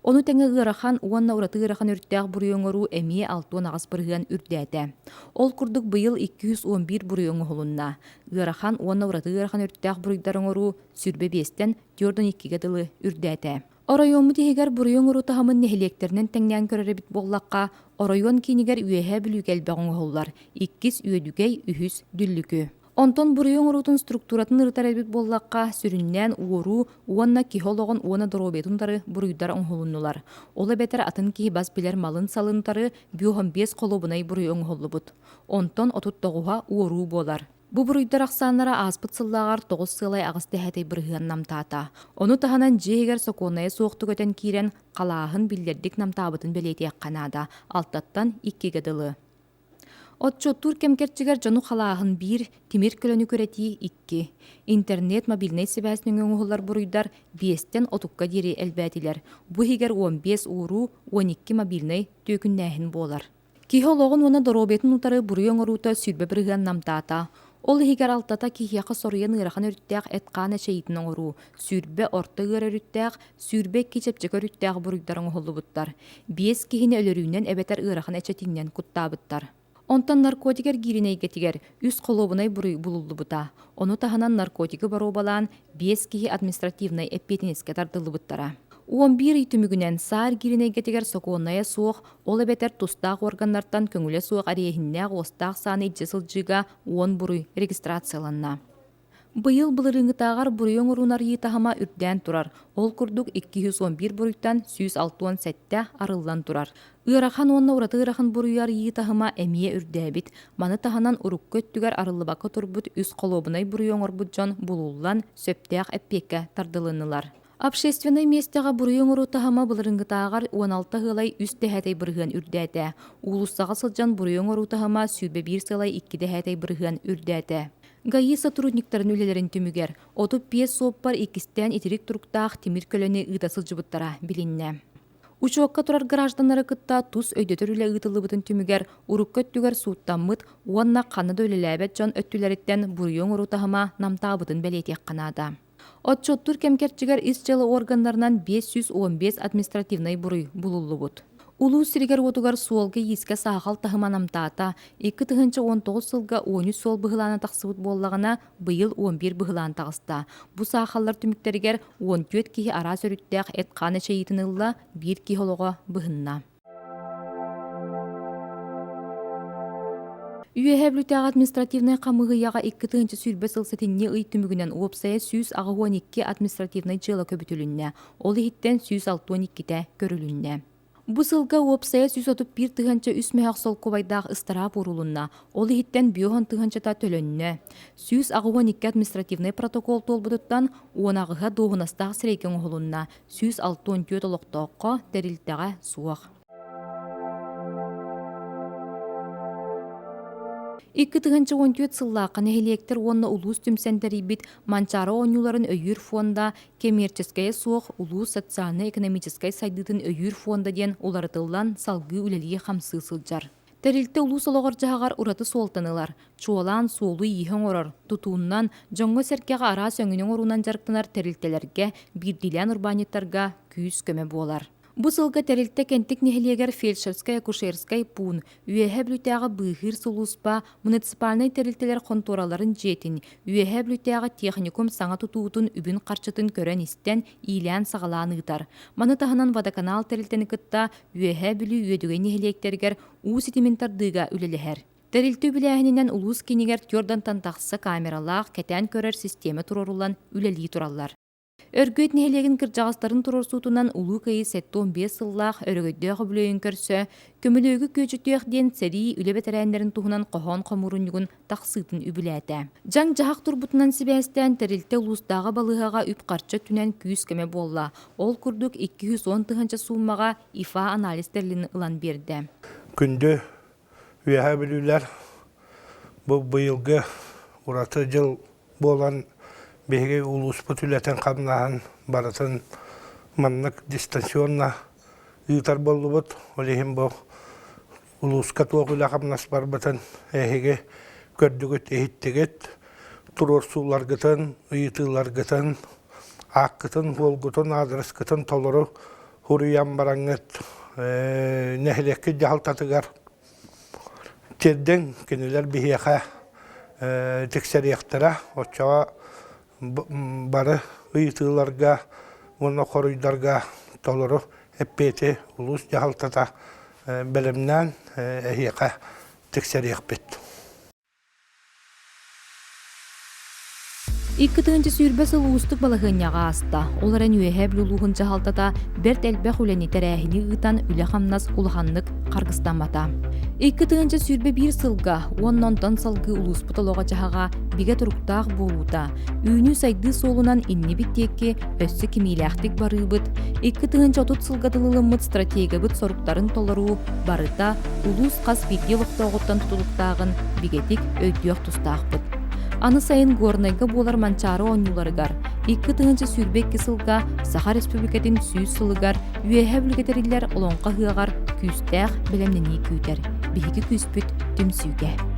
Ону тэҥэ ыарахан уонна ураты ыарахан өрүттээх буруйу оҥоруу эмиэ 68 бырыһыан үрдээтэ. Ол курдук быйыл 211 буруй оҥоһулунна. Ыарахан уонна ураты ыарахан өрүттээх буруйдары оҥоруу 25-тэн 42-гэ дылы үрдээтэ. Оройуоммут иһигэр буруйу оҥоруу таһымын нэһилиэктэринэн тэҥнээн көрөр эбит буоллахха, оройуон киинигэр Үөһээ Бүлүүгэ элбэх оҥоһуллар, иккис Үөдүгэй, үһүс Дүллүкү. Онтон буруйу оҥоруутун структуратын ырытар эбит буоллахха, сүрүннээн уоруу уонна киһи олоҕун уонна доруобуйатын утары буруйдар оҥоһулуннулар. Ол эбэтэр атын киһи бас билэр малын-салын утары 55 холуобунай буруй оҥоһуллубут. Онтон 39-а уоруу буолар. Бу буруйдар ахсааннара ааспыт сыллааҕар тоҕус сыалай аҕыс дэһээтэй бырыһыан намтаата. Ону таһынан дьиэ иһигэр сокуоннайа суохтук өтөн киирэн, халааһын биллэрдик намтаабытын бэлиэтиэххэ наада, алтаттан иккигэ дылы. Отчуоттуур кэм кэрчигэр дьону халааһын биир, тимир көлөнү күрэтии икки. Интернет, мобильнай сибээс нөҥүө оҥоһуллар буруйдар биэстэн отукка диэри элбээтилэр. Бу иһигэр 15 ууруу, 12 мобильнай түөкүннээһин буолар. Киһи олоҕун уонна доруобуйатын утары буруйу оҥоруута 20% намтаата. Ол иһигэр алтата киһиэхэ соруйан ыарахан өрүттээх эт-хаан эчэйиитин оҥоруу, 20 орто ыар өрүттээх, 22 чэпчэки өрүттээх буруйдар оҥоһуллубуттар. Биэс киһини өлөрүүнэн эбэтэр ыарахан эчэтиинэн куттаабыттар. Онтон наркотик эргиирин эйгэтигэр үс холуобунай буруй булуллубута. Ону таһынан наркотигы боруобалаан биэс киһи административнай эппиэтинэскэ тардыллыбыттара. 11 ый түмүгүнэн саа эргиирин эйгэтигэр сокуоннайа суох, ол эбэтэр тустаах уорганнартан көҥүлэ суох эриэһиннээх уостаах сааны илдьэ сылдьыыга уон буруй регистрацияланна. Быйыл былырыыҥҥытааҕар буруйу оҥорууну арыйыы таһыма үрдээн турар. Ол курдук 211 буруйтан 167 арыллан турар. Ыарахан уонна ураты ыарахан буруйу арыйыы таһыма эмиэ үрдээбит. Маны таһынан урукку өттүгэр арыллыбакка турбут үс холуобунай буруйу оҥорбут дьон булуллан, сөптөөх эппиэккэ тардылыннылар. Общественнай миэстэҕэ буруйу оҥоруу таһыма былырыыҥҥытааҕар 16 ыалай үс дэһээтэй бырыһыан үрдээтэ. Уулуссаҕа сылдьан буруйу оҥоруу таһыма 21 сыалай икки дэһээтэй бырыһыан үрдээтэ. ГАИ сотрудниктарын үлэлэрин түмүгэр 35 суоппар иккистээн итирик туруктаах тимир көлөнү ыыта сылдьыбыттара билиннэ. Учуокка турар гражданнары кытта тус өйдөтөр үлэ ыытыллыбытын түмүгэр урукку өттүгэр сууттаммыт уонна ханна да үлэлээбэт дьон өттүлэриттэн буруйу оҥоруу таһыма намтаабытын бэлиэтиэххэ наада. Отчуоттуур кэм кэрчигэр ис дьыала органнарынан 515 административнай буруй булуллубут. Улуус сиригэр-уотугар суолга-иискэ саахал таһыма намтаата. 2019 сылга 13 суол быһылаана тахсыбыт буоллаҕына, быйыл 11 быһылаан таҕыста. Бу саахаллар түмүктэригэр 14 киһи араас өрүттээх эт-хаан эчэйиитин ылла, биир киһи олоҕо быһынна. Үөһээ Бүлүүтээҕи административнай хамыыһыйаҕа 2020 сыл сэтинньи ый түмүгүнэн уопсайа 182 административнай дьыала көбүтүлүннэ, ол иһиттэн 162-тэ көрүлүннэ. Бу сылга уопсайа 131 тыһыынча үс мөһөх солкуобайдаах ыстараап уурулунна, ол иһиттэн биоһон тыһыынчата төлөннө. 182 административнай протокол туолбутуттан 18-һа дуоһунастаах сирэйгэ оҥоһулунна, 164 олохтооххо, тэрилтэҕэ суох. 2014 сыллаахха нэһилиэктэр уонна улуус түмсэн тэрийбит Манчаары оонньууларын өйүүр фонда кэмиэрчэскэйэ суох улуус социальнай-экономическай сайдыытын өйүүр фонда диэн уларытыллан салгыы үлэлии-хамсыы сылдьар. Тэрилтэ улуус олоҕор-дьаһаҕар ураты суолтаны ылар, чуолаан суолу-ииһи оҥорор, тутууннан, дьоҥҥо-сэргэҕэ араас өҥөнү оҥоруунан дьарыктанар тэрилтэлэргэ, биирдиилээн урбаанньыттарга күүс-көмө буолар. Бу сылга тэрилтэ Кэнтик нэһилиэгэр фельдшерскай-акушерскай пуун, Үөһээ Бүлүүтээҕи быыһыыр сулууспа, муниципальнай тэрилтэлэр хонтуораларын дьиэтин, Үөһээ Бүлүүтээҕи техникум саҥа тутуутун үбүн-харчытын көрөн-истэн, иилээн-саҕалаан ыытар. Маны таһынан водоканал тэрилтэни кытта Үөһээ Бүлүү Үөдүгэй нэһилиэктэригэр уу ситимин тардыыга үлэлэһэр. Тэрилтэ үбүлээһининэн улуус киинигэр түөрт тахса камералаах кэтээн көрөр систиэмэ туруоруллан үлэлии тураллар. Өргүөт нэһилиэгин кырдьаҕастарын туруорсуутунан Улуу Кыайыы 75 сыллаах өрөгөйдөөх үбүлүөйүн көрсө Көмүлүөгү күөдьүтүөх диэн сэрии үлэ бэтэрээннэрин туһунан хоһоон хомуурунньугун тахсыытын үбүлээтэ. Дьаҥ-дьаһах турбутунан сибээстээн тэрилтэ улуустааҕы балыыһаҕа үп-харчы өттүнэн күүс-көмө буолла. Ол курдук 210 тыһыынча сууммаҕа ИФА анализ тэрилин ылан биэрдэ. Күндү Үөһээ Бүлүүлэр бу быйылгы ураты дьыл буолан биһиги улууспут үлэтин-хамнаһын барытын маннык дистанционно ыытар буоллубут. Ол иһин бу улууска туох үлэ-хамнас барбытын эһиги көрдүгүт, иһиттигит, туруорсууларгытын, ыйытыыларгытын, ааккытын-суолгутун, аадырыскытын толору суруйан бараҥҥыт нэһилиэккит дьаһалтатыгар Тиэрдиҥ, кинилэр биһиэхэ тиксэриэхтэрэ, оччоҕо бары ыйытыыларга уонна хоруйдарга толору эппиэти улуус дьаһалтата бэлэмнээн эһиэхэ тиксэриэхпит. 2020 сыл уустук балаһыанньаҕа ааста. Ол эрэн Үөһээ Бүлүү улууһун дьаһалтата бэрт элбэх үлэни тэрээһини ыытан үлэ-хамнас улаханнык харгыстаммата. 2021 сылга уонна онтон салгыы улууспут олоҕо-дьаһаҕа бигэ туруктаах буолуута, үүнүү-сайдыы суолунан иннибит диэки өссө кимиилээхтик барыыбыт, 2030 сылга дылылыммыт стратегиябыт соруктарын толоруу барыта улуус хас биирдии олохтооҕуттан тутулуктааҕын бигэтик өйдүөх тустаахпыт. Аны сайын Горнайга буолар Манчаары оонньууларыгар 2022 сылга Саха Республикатын 100 сылыгар Үөһээ Бүлүүгэ тэриллэр Олоҥхо ыһыаҕар күүстээх бэлэмнэнии күүтэр. Биһиги күүспүт түмсүүгэ.